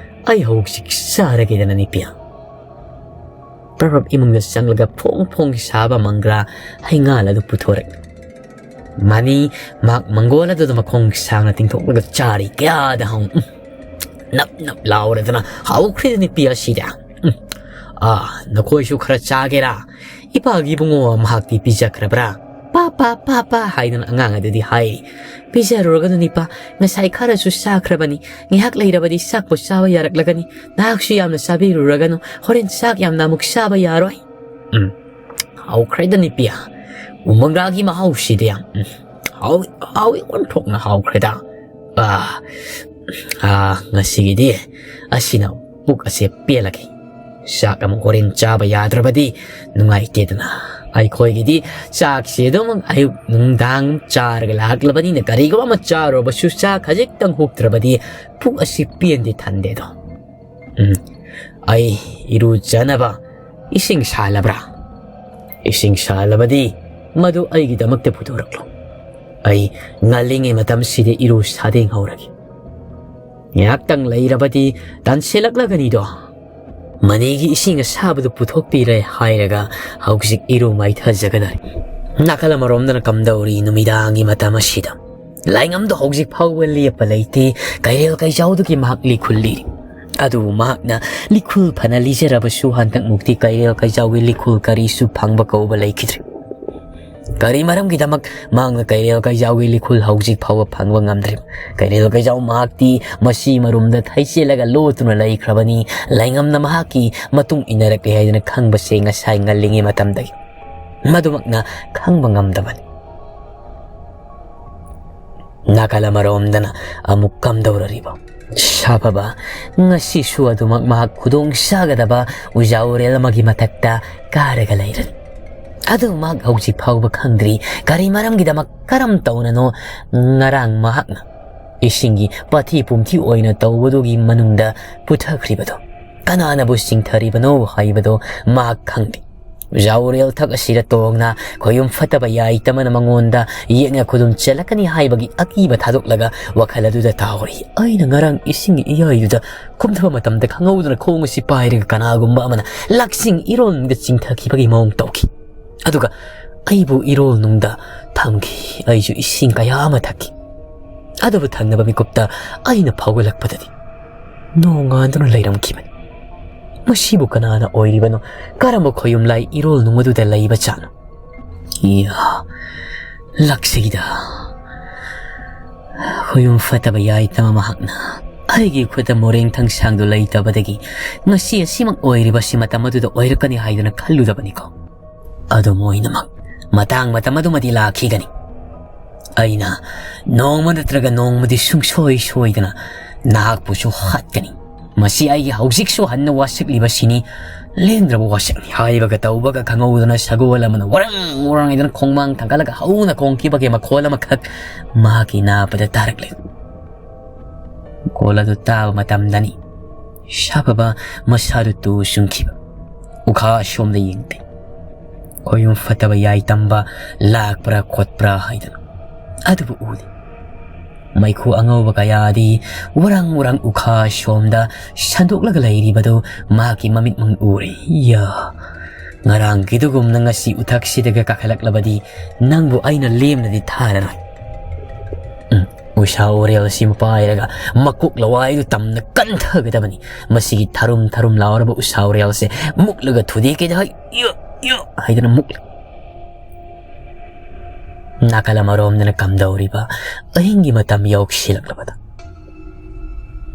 ꯑꯩ ꯍꯧꯖꯤꯛ ꯆꯥꯔꯒꯦꯗꯅ, ꯅꯨꯄꯤ꯫ ꯄ꯭ꯔꯞ ꯄ꯭ꯔꯞ ꯏꯃꯨꯡꯗ ꯆꯪꯂꯒ ꯐꯣꯡ ꯐꯣꯡ ꯁꯥꯕ ꯃꯪꯒ꯭ꯔꯥ ꯍꯩꯉꯥꯜ ꯑꯗꯨ ꯄꯨꯊꯣꯔꯛꯏ꯫ ꯃꯅꯤ ꯃꯍꯥꯛ ꯃꯪꯒꯣꯜ ꯑꯗꯨꯗ ꯃꯈꯣꯡ ꯁꯥꯡꯅ ꯇꯤꯡꯊꯣꯛꯂꯒ ꯆꯥꯔꯤ꯫ ꯀꯌꯥꯗ ꯍꯥꯎ-, ꯎꯝ꯫ ꯅꯞ ꯅꯞ ꯂꯥꯎꯔꯗꯅ ꯍꯥꯎꯈ꯭ꯔꯦꯗ ꯅꯨꯄꯤ ꯑꯁꯤꯗꯤ꯫ ꯎꯝ꯫ "ꯑꯥ, ꯅꯈꯣꯏꯁꯨ ꯈꯔ ꯆꯥꯒꯦꯔꯥ? ꯏꯄꯥꯒꯤ ꯏꯕꯨꯡꯉꯣ ꯃꯍꯥꯛꯇꯤ ꯄꯤꯖꯈ꯭ꯔꯕ꯭ꯔꯥ?" "ꯄꯥ, ꯄꯥ, ꯄꯥ, ꯄꯥ" ꯍꯥꯏꯗꯨꯅ ꯑꯉꯥꯡ ꯑꯗꯨꯗꯤ ꯍꯥꯏꯔꯤ꯫ "ꯄꯤꯖꯔꯨꯔꯒꯅꯨ ꯅꯤꯄꯥ, ꯉꯁꯥꯏ ꯈꯔꯁꯨ ꯆꯥꯈ꯭ꯔꯕꯅꯤ꯫ ꯉꯥꯏꯍꯥꯛ ꯂꯩꯔꯕꯗꯤ ꯆꯥꯛꯄꯨ ꯆꯥꯕ ꯌꯥꯔꯛꯂꯒꯅꯤ꯫ ꯅꯍꯥꯛꯁꯨ ꯌꯥꯝꯅ ꯆꯥꯕꯤꯔꯨꯔꯒꯅꯨ, ꯍꯣꯔꯦꯟ ꯆꯥꯛ ꯌꯥꯝꯅ ꯑꯃꯨꯛ ꯆꯥꯕ ꯌꯥꯔꯣꯏ꯫" ꯎꯝ, ꯍꯥꯎꯈ꯭ꯔꯦꯗ ꯅꯨꯄꯤ꯫ ꯎꯃꯪꯒ꯭ꯔꯥꯒꯤ ꯃꯍꯥꯎꯁꯤꯗꯤ ꯌꯥꯝ, ꯎꯝ, ꯍꯥꯎꯏ, ꯍꯥꯎꯏ, ꯑꯣꯟꯊꯣꯛꯅ ꯍꯥꯎꯈ꯭ꯔꯦꯗ꯫ ꯑꯥ, ꯑꯥ, ꯉꯁꯤꯒꯤꯗꯤ ꯑꯁꯤꯅ ꯄꯨꯛ ꯑꯁꯦ ꯄꯦꯜꯂꯒꯦ꯫ ꯆꯥꯛ ꯑꯃꯨꯛ ꯍꯣꯔꯦꯟ ꯆꯥꯕ ꯌꯥꯗ꯭ꯔꯕꯗꯤ ꯅꯨꯡꯉꯥꯏꯇꯦꯗꯅ꯫ ꯑꯩꯈꯣꯏꯒꯤꯗꯤ ꯆꯥꯛꯁꯦ ꯑꯗꯨꯝ ꯑꯌꯨꯛ ꯅꯨꯡꯗꯥꯡ ꯆꯥꯔꯒ ꯂꯥꯛꯂꯕꯅꯤꯅ ꯀꯔꯤꯒꯨꯝꯕ ꯑꯃ ꯆꯥꯔꯨꯔꯕꯁꯨ ꯆꯥꯛ ꯈꯖꯤꯛꯇꯪ ꯍꯨꯞꯇ꯭ꯔꯕꯗꯤ ꯄꯨꯛ ꯑꯁꯤ ꯄꯦꯟꯗꯦ ꯊꯟꯗꯦꯗꯣ꯫ ꯎꯝ꯫ "ꯑꯩ ꯏꯔꯨꯖꯅꯕ ꯏꯁꯤꯡ ꯁꯥꯍꯜꯂꯕ꯭ꯔꯥ? ꯏꯁꯤꯡ ꯁꯥꯍꯜꯂꯕꯗꯤ ꯃꯗꯨ ꯑꯩꯒꯤꯗꯃꯛꯇ ꯄꯨꯊꯣꯔꯛꯂꯣ꯫ ꯑꯩ ꯉꯜꯂꯤꯉꯩ ꯃꯇꯝꯁꯤꯗ ꯏꯔꯨ ꯁꯥꯗꯦꯡꯍꯧꯔꯒꯦ꯫ ꯉꯥꯏꯍꯥꯛꯇꯪ ꯂꯩꯔꯕꯗꯤ ꯇꯟꯁꯤꯜꯂꯛꯂꯒꯅꯤꯗꯣ꯫ ꯃꯅꯤꯒꯤ ꯏꯁꯤꯡ ꯑꯁꯥꯕꯗꯨ ꯄꯨꯊꯣꯛꯄꯤꯔꯦ ꯍꯥꯏꯔꯒ ꯍꯧꯖꯤꯛ ꯏꯔꯨ ꯃꯥꯏꯊꯖꯒꯗꯧꯔꯤ꯫" ꯅꯥꯀꯜ ꯑꯃꯔꯣꯝꯗꯅ ꯀꯝꯗꯧꯔꯤ? ꯅꯨꯃꯤꯗꯥꯡꯒꯤ ꯃꯇꯝ ꯑꯁꯤꯗ ꯂꯥꯏꯉꯝꯗꯣ ꯍꯧꯖꯤꯛ ꯐꯥꯎꯕ ꯂꯦꯞꯄ ꯂꯩꯇꯦ꯫ ꯀꯩꯔꯦꯜ ꯀꯩꯖꯥꯎꯗꯨꯒꯤ ꯃꯍꯥꯛ ꯂꯤꯈꯨꯜꯂꯤꯔꯤ꯫ ꯑꯗꯨꯕꯨ ꯃꯍꯥꯛꯅ ꯂꯤꯈꯨꯜ ꯐꯅ ꯂꯤꯖꯔꯕꯁꯨ ꯍꯟꯗꯛꯃꯨꯛꯇꯤ ꯀꯩꯔꯦꯜ ꯀꯩꯖꯥꯎꯒꯤ ꯂꯤꯈꯨꯜ ꯀꯔꯤꯁꯨ ꯐꯪꯕ ꯀꯧꯕ ꯂꯩꯈꯤꯗ꯭ꯔꯦ꯫ ꯀꯔꯤ ꯃꯔꯝꯒꯤꯗꯃꯛ ꯃꯍꯥꯛꯅ ꯀꯩꯔꯦꯜ ꯀꯩꯖꯥꯎꯒꯤ ꯂꯤꯈꯨꯜ ꯍꯧꯖꯤꯛ ꯐꯥꯎꯕ ꯐꯪꯕ ꯉꯝꯗ꯭ꯔꯤꯕ? ꯀꯩꯔꯦꯜ ꯀꯩꯖꯥꯎ ꯃꯍꯥꯛꯇꯤ ꯃꯁꯤ ꯃꯔꯨꯝꯗ ꯊꯩꯆꯦꯜꯂꯒ ꯂꯣꯠꯇꯨꯅ ꯂꯩꯈ꯭ꯔꯕꯅꯤ꯫ ꯂꯥꯏꯉꯝꯅ ꯃꯍꯥꯛꯀꯤ ꯃꯇꯨꯡ ꯏꯟꯅꯔꯛꯂꯦ ꯍꯥꯏꯗꯅ ꯈꯪꯕꯁꯦ ꯉꯁꯥꯏ ꯉꯜꯂꯤꯉꯩ ꯃꯇꯝꯗꯒꯤ꯫ ꯃꯗꯨꯃꯛꯅ ꯈꯪꯕ ꯉꯝꯗꯕꯅꯤ꯫ ꯅꯥꯀꯜ ꯑꯃꯔꯣꯝꯗꯅ ꯑꯃꯨꯛ ꯀꯝꯗꯧꯔꯔꯤꯕ? ꯁꯥꯐꯕ ꯉꯁꯤꯁꯨ ꯑꯗꯨꯃꯛ ꯃꯍꯥꯛ ꯈꯨꯗꯣꯡ ꯆꯥꯒꯗꯕ ꯎꯖꯥ ꯎꯔꯦꯜ ꯑꯃꯒꯤ ꯃꯊꯛꯇ ꯀꯥꯔꯒ ꯂꯩꯔꯅꯤ꯫ ꯑꯗꯨ ꯃꯍꯥꯛ ꯍꯧꯖꯤꯛ ꯐꯥꯎꯕ ꯈꯪꯗ꯭ꯔꯤ꯫ ꯀꯔꯤ ꯃꯔꯝꯒꯤꯗꯃꯛ, ꯀꯔꯝ ꯇꯧꯅꯅꯣ ꯉꯔꯥꯡ ꯃꯍꯥꯛꯅ ꯏꯁꯤꯡꯒꯤ ꯄꯥꯊꯤ ꯄꯨꯝꯊꯤ ꯑꯣꯏꯅ ꯇꯧꯕꯗꯨꯒꯤ ꯃꯅꯨꯡꯗ ꯄꯨꯊꯈ꯭ꯔꯤꯕꯗꯣ? ꯀꯅꯥꯅꯕꯨ ꯆꯤꯡꯊꯔꯤꯕꯅꯣ ꯍꯥꯏꯕꯗꯣ ꯃꯍꯥꯛ ꯈꯪꯗꯦ꯫ ꯎꯖꯥ ꯎꯔꯦꯜ ꯊꯛ ꯑꯁꯤꯗ ꯇꯣꯡꯅ ꯈꯣꯌꯨꯝ ꯐꯠꯇꯕ ꯌꯥꯏꯇꯃꯅ ꯃꯉꯣꯟꯗ ꯌꯦꯛꯅ ꯈꯨꯗꯨꯝ ꯆꯦꯜꯂꯛꯀꯅꯤ ꯍꯥꯏꯕꯒꯤ ꯑꯀꯤꯕ ꯊꯥꯗꯣꯛꯂꯒ ꯋꯥꯈꯜ ꯑꯗꯨꯗ ꯇꯥꯍꯧꯔꯤ꯫ ꯑꯩꯅ ꯉꯔꯥꯡ ꯏꯁꯤꯡꯒꯤ ꯏꯌꯥꯏꯗꯨꯗ ꯀꯨꯝꯊꯕ ꯃꯇꯝꯗ ꯈꯪꯍꯧꯗꯅ ꯈꯣꯡ ꯑꯁꯤ ꯄꯥꯏꯔꯒ ꯀꯅꯥꯒꯨꯝꯕ ꯑꯃꯅ ꯂꯛꯁꯤꯡ ꯏꯔꯣꯟꯒ ꯆꯤꯡꯊꯈꯤꯕꯒꯤ ꯃꯑꯣꯡ ꯇꯧꯈꯤ꯫ ꯑꯗꯨꯒ ꯑꯩꯕꯨ ꯏꯔꯣꯜ ꯅꯨꯡꯗ ꯊꯝꯈꯤ꯫ ꯑꯩꯁꯨ ꯏꯁꯤꯡ ꯀꯌꯥ ꯑꯃ ꯊꯛꯈꯤ꯫ ꯑꯗꯨꯕꯨ ꯊꯪꯅꯕ ꯃꯤꯀꯨꯞꯇ ꯑꯩꯅ ꯐꯥꯎꯒꯠꯂꯛꯄꯗꯗꯤ ꯅꯣꯡꯉꯥꯟꯗꯨꯅ ꯂꯩꯔꯝꯈꯤꯕꯅꯤ꯫ ꯃꯁꯤꯕꯨ ꯀꯅꯥꯅ ꯑꯣꯏꯔꯤꯕꯅꯣ? ꯀꯔꯝꯕ ꯈꯣꯌꯨꯝ ꯂꯥꯏ ꯏꯔꯣꯜ ꯅꯨꯡ ꯑꯗꯨꯗ ꯂꯩꯕ ꯖꯥꯠꯅꯣ? ꯏꯌꯥ, ꯂꯛꯁꯤꯗ꯫ ꯈꯣꯌꯨꯝ ꯐꯠꯇꯕ ꯌꯥꯏꯇꯃ ꯃꯍꯥꯛꯅ ꯑꯩꯒꯤ ꯈꯨꯠꯇ ꯃꯣꯔꯦꯡ ꯊꯥꯡꯁꯥꯡꯗꯨ ꯂꯩꯇꯕꯗꯒꯤ ꯉꯁꯤ ꯑꯁꯤꯃꯛ ꯑꯣꯏꯔꯤꯕꯁꯤ ꯃꯇꯝ ꯑꯗꯨꯗ ꯑꯣꯏꯔꯛꯀꯅꯤ ꯍꯥꯏꯗꯨꯅ ꯈꯜꯂꯨꯗꯕꯅꯤꯀꯣ꯫ ꯑꯗꯨꯝ ꯑꯣꯏꯅꯃꯛ ꯃꯇꯥꯡ ꯃꯇꯝ ꯑꯗꯨꯃꯗꯤ ꯂꯥꯛꯈꯤꯒꯅꯤ꯫ ꯑꯩꯅ ꯅꯣꯡꯃ ꯅꯠꯇ꯭ꯔꯒ ꯅꯣꯡꯃꯗꯤ ꯁꯨꯡꯁꯣꯏ ꯁꯣꯏꯗꯅ ꯅꯍꯥꯛꯄꯨꯁꯨ ꯍꯥꯠꯀꯅꯤ꯫ ꯃꯁꯤ ꯑꯩꯒꯤ ꯍꯧꯖꯤꯛꯁꯨ ꯍꯟꯅ ꯋꯥꯁꯛꯂꯤꯕꯁꯤꯅꯤ꯫ ꯂꯦꯡꯗ꯭ꯔꯕ ꯋꯥꯁꯛꯅꯤ ꯍꯥꯏꯕꯒ ꯇꯧꯕꯒ ꯈꯪꯍꯧꯗꯅ ꯁꯒꯣꯜ ꯑꯃꯅ ꯋꯥꯔꯪ ꯋꯥꯔꯪ ꯍꯥꯏꯗꯨꯅ ꯈꯣꯡꯃꯥꯡ ꯊꯥꯡꯒꯠꯂꯒ ꯍꯧꯅ ꯈꯣꯡꯈꯤꯕꯒꯤ ꯃꯈꯣꯜ ꯑꯃꯈꯛ ꯃꯍꯥꯛꯀꯤ ꯅꯥꯄꯗ ꯇꯥꯔꯛꯂꯦ꯫ ꯃꯈꯣꯜ ꯑꯗꯨ ꯇꯥꯕ ꯃꯇꯝꯗꯅꯤ ꯁꯥꯐꯕ ꯃꯁꯥꯗꯨ ꯇꯨ ꯁꯨꯡꯈꯤꯕ꯫ ꯎꯈꯥ ꯁꯣꯝꯗ ꯌꯦꯡꯗꯦ꯫ ꯈꯣꯌꯨꯝ ꯐꯠꯇꯕ ꯌꯥꯏ ꯇꯝꯕ ꯂꯥꯛꯄ꯭ꯔꯥ ꯈꯣꯠꯄ꯭ꯔꯥ ꯍꯥꯏꯗꯅ꯫ ꯑꯗꯨꯕꯨ ꯎꯗꯦ꯫ ꯃꯩꯈꯨ ꯑꯉꯧꯕ ꯀꯌꯥꯗꯤ ꯎꯔꯪ ꯎꯔꯪ ꯎꯈꯥ ꯁꯣꯝꯗ ꯁꯟꯗꯣꯛꯂꯒ ꯂꯩꯔꯤꯕꯗꯨ ꯃꯍꯥꯛꯀꯤ ꯃꯃꯤꯠꯃꯛꯅ ꯎꯔꯦ꯫ ꯌꯥ, ꯉꯔꯥꯡꯒꯤꯗꯨꯒꯨꯝꯅ ꯉꯁꯤ ꯎꯊꯛꯁꯤꯗꯒ ꯀꯥꯈꯠꯂꯛꯂꯕꯗꯤ ꯅꯪꯕꯨ ꯑꯩꯅ ꯂꯦꯝꯅꯗꯤ ꯊꯥꯔꯔꯣꯏ꯫ ꯎꯝ, ꯎꯁꯥ ꯎꯔꯦꯜꯁꯤꯃ ꯄꯥꯏꯔꯒ ꯃꯀꯣꯛ ꯂꯋꯥꯏꯗꯨ ꯇꯝꯅ ꯀꯟꯊꯒꯗꯕꯅꯤ꯫ ꯃꯁꯤꯒꯤ ꯊꯔꯨꯝ ꯊꯔꯨꯝ ꯂꯥꯎꯔꯕ ꯎꯁꯥ ꯎꯔꯦꯜꯁꯦ ꯃꯨꯛꯂꯒ ꯊꯨꯗꯦꯛꯀꯦꯗ ꯍꯥꯏ, ꯌ, ꯌ ꯍꯥꯏꯗꯅ ꯃꯨꯛꯂꯦ꯫ ꯅꯥꯀꯜ ꯑꯃꯔꯣꯝꯗꯅ ꯀꯝꯗꯧꯔꯤꯕ ꯑꯍꯤꯡꯒꯤ ꯃꯇꯝ ꯌꯧꯁꯤꯜꯂꯛꯂꯕꯗ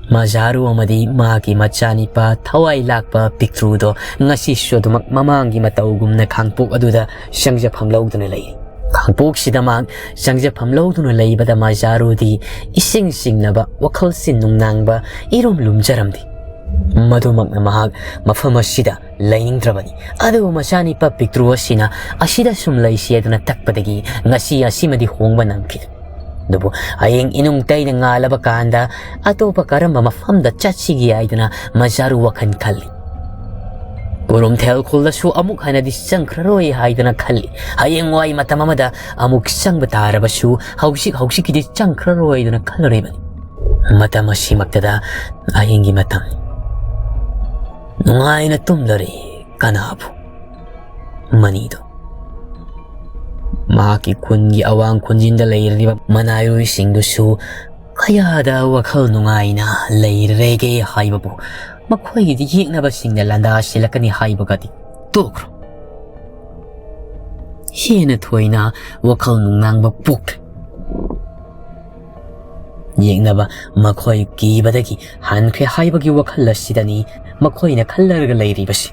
ꯃꯖꯥꯔꯨ ꯑꯃꯗꯤ ꯃꯍꯥꯛꯀꯤ ꯃꯆꯥꯅꯤꯄꯥ ꯊꯋꯥꯏ ꯂꯥꯛꯄ ꯄꯤꯛꯇ꯭ꯔꯨꯗꯣ ꯉꯁꯤꯁꯨ ꯑꯗꯨꯃꯛ ꯃꯃꯥꯡꯒꯤ ꯃꯇꯧꯒꯨꯝꯅ ꯈꯥꯡꯄꯣꯛ ꯑꯗꯨꯗ ꯆꯪꯖꯐꯝ ꯂꯧꯗꯨꯅ ꯂꯩꯔꯤ꯫ ꯈꯥꯡꯄꯣꯛꯁꯤꯗ ꯃꯍꯥꯛ ꯆꯪꯖꯐꯝ ꯂꯧꯗꯨꯅ ꯂꯩꯕꯗ ꯃꯖꯥꯔꯨꯗꯤ ꯏꯁꯤꯡ ꯁꯤꯡꯅꯕ, ꯋꯥꯈꯜꯁꯤ ꯅꯨꯡꯅꯥꯡꯕ, ꯏꯔꯨꯝ ꯂꯨꯝꯖꯔꯝꯗꯦ꯫ ꯃꯗꯨꯃꯛꯅ ꯃꯍꯥꯛ ꯃꯐꯝ ꯑꯁꯤꯗ ꯂꯩꯅꯤꯡꯗ꯭ꯔꯕꯅꯤ꯫ ꯑꯗꯨꯕꯨ ꯃꯆꯥꯅꯤꯄꯥ ꯄꯤꯛꯇ꯭ꯔꯨ ꯑꯁꯤꯅ ꯑꯁꯤꯗ ꯁꯨꯝ ꯂꯩꯁꯤ ꯑꯗꯨꯅ ꯇꯛꯄꯗꯒꯤ ꯉꯁꯤ ꯑꯁꯤꯃꯗꯤ ꯍꯣꯡꯕ ꯅꯪꯈꯤꯗꯦ꯫ ꯑꯗꯨꯕꯨ ꯍꯌꯦꯡ ꯏꯅꯨꯡ ꯇꯩꯅ ꯉꯥꯜꯂꯕ ꯀꯥꯟꯗ ꯑꯇꯣꯞꯄ ꯀꯔꯝꯕ ꯃꯐꯝꯗ ꯆꯠꯁꯤꯒꯦ ꯍꯥꯏꯗꯅ ꯃꯖꯥꯔꯨ ꯋꯥꯈꯜ ꯈꯜꯂꯤ꯫ ꯀꯨꯔꯨꯝꯊꯦꯜ ꯈꯨꯜꯗꯁꯨ ꯑꯃꯨꯛ ꯍꯟꯅꯗꯤ ꯆꯪꯈ꯭ꯔꯔꯣꯏ ꯍꯥꯏꯗꯅ ꯈꯜꯂꯤ꯫ ꯍꯌꯦꯡꯋꯥꯏ ꯃꯇꯝ ꯑꯃꯗ ꯑꯃꯨꯛ ꯆꯪꯕ ꯇꯥꯔꯕꯁꯨ ꯍꯧꯖꯤꯛ ꯍꯧꯖꯤꯛꯀꯤꯗꯤ ꯆꯪꯈ꯭ꯔꯔꯣꯏꯗꯅ ꯈꯜꯂꯨꯔꯤꯕꯅꯤ꯫ ꯃꯇꯝ ꯑꯁꯤꯃꯛꯇꯗ ꯑꯍꯤꯡꯒꯤ ꯃꯇꯝ ꯅꯨꯡꯉꯥꯏꯅ ꯇꯨꯝꯂꯔꯦ ꯀꯅꯥꯕꯨ? ꯃꯅꯤꯗꯣ꯫ ꯃꯍꯥꯛꯀꯤ ꯈꯨꯟꯒꯤ ꯑꯋꯥꯡ ꯈꯨꯟꯖꯤꯟꯗ ꯂꯩꯔꯤꯕ ꯃꯅꯥꯏꯔꯣꯏꯁꯤꯡꯗꯨꯁꯨ ꯀꯌꯥꯗ ꯋꯥꯈꯜ ꯅꯨꯡꯉꯥꯏꯅ ꯂꯩꯔꯦꯒꯦ ꯍꯥꯏꯕꯕꯨ ꯃꯈꯣꯏꯒꯤꯗꯤ ꯌꯦꯛꯅꯕꯁꯤꯡꯅ ꯂꯥꯟꯗꯥꯁꯤꯜꯂꯛꯀꯅꯤ ꯍꯥꯏꯕꯒꯗꯤ ꯇꯣꯛꯈ꯭ꯔꯣ꯫ ꯍꯦꯟꯅ ꯊꯣꯏꯅ ꯋꯥꯈꯜ ꯅꯨꯡꯅꯥꯡꯕ ꯄꯣꯛꯈ꯭ꯔꯦ꯫ ꯌꯦꯛꯅꯕ ꯃꯈꯣꯏ ꯀꯤꯕꯗꯒꯤ ꯍꯟꯈ꯭ꯔꯦ ꯍꯥꯏꯕꯒꯤ ꯋꯥꯈꯜ ꯑꯁꯤꯗꯅꯤ ꯃꯈꯣꯏꯅ ꯈꯜꯂꯔꯒ ꯂꯩꯔꯤꯕꯁꯤ꯫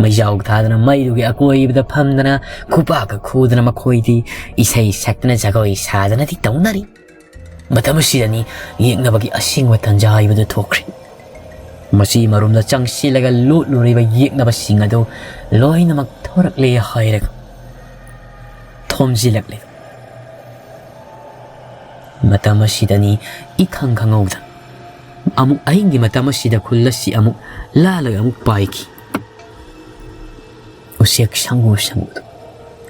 ꯃꯩꯖꯥꯎ ꯊꯥꯗꯅ ꯃꯩꯗꯨꯒꯤ ꯑꯀꯣꯏꯕꯗ ꯐꯝꯗꯅ ꯈꯨꯄꯥꯛꯀ ꯈꯨꯗꯅ ꯃꯈꯣꯏꯗꯤ ꯏꯁꯩ ꯁꯛꯇꯅ ꯖꯒꯣꯏ ꯁꯥꯗꯅꯗꯤ ꯇꯧꯅꯔꯤ꯫ ꯃꯇꯝ ꯑꯁꯤꯗꯅꯤ ꯌꯦꯛꯅꯕꯒꯤ ꯑꯁꯦꯡꯕ ꯇꯟꯖꯥ ꯍꯥꯏꯕꯗꯨ ꯊꯣꯛꯈ꯭ꯔꯦ꯫ ꯃꯁꯤ ꯃꯔꯨꯝꯗ ꯆꯪꯁꯤꯜꯂꯒ ꯂꯣꯠꯂꯨꯔꯤꯕ ꯌꯦꯛꯅꯕꯁꯤꯡ ꯑꯗꯨ ꯂꯣꯏꯅꯃꯛ ꯊꯣꯔꯛꯂꯦ ꯍꯥꯏꯔꯒ ꯊꯣꯝꯖꯤꯜꯂꯛꯂꯦ꯫ ꯃꯇꯝ ꯑꯁꯤꯗꯅꯤ ꯏꯈꯪ ꯈꯪꯍꯧꯗ ꯑꯃꯨꯛ ꯑꯍꯤꯡꯒꯤ ꯃꯇꯝ ꯑꯁꯤꯗ ꯈꯨꯜ ꯑꯁꯤ ꯑꯃꯨꯛ ꯂꯥꯜꯂꯒ ꯑꯃꯨꯛ ꯄꯥꯏꯈꯤ꯫ ꯎꯆꯦꯛ ꯁꯪꯒꯨ ꯁꯪꯒꯨꯗꯨ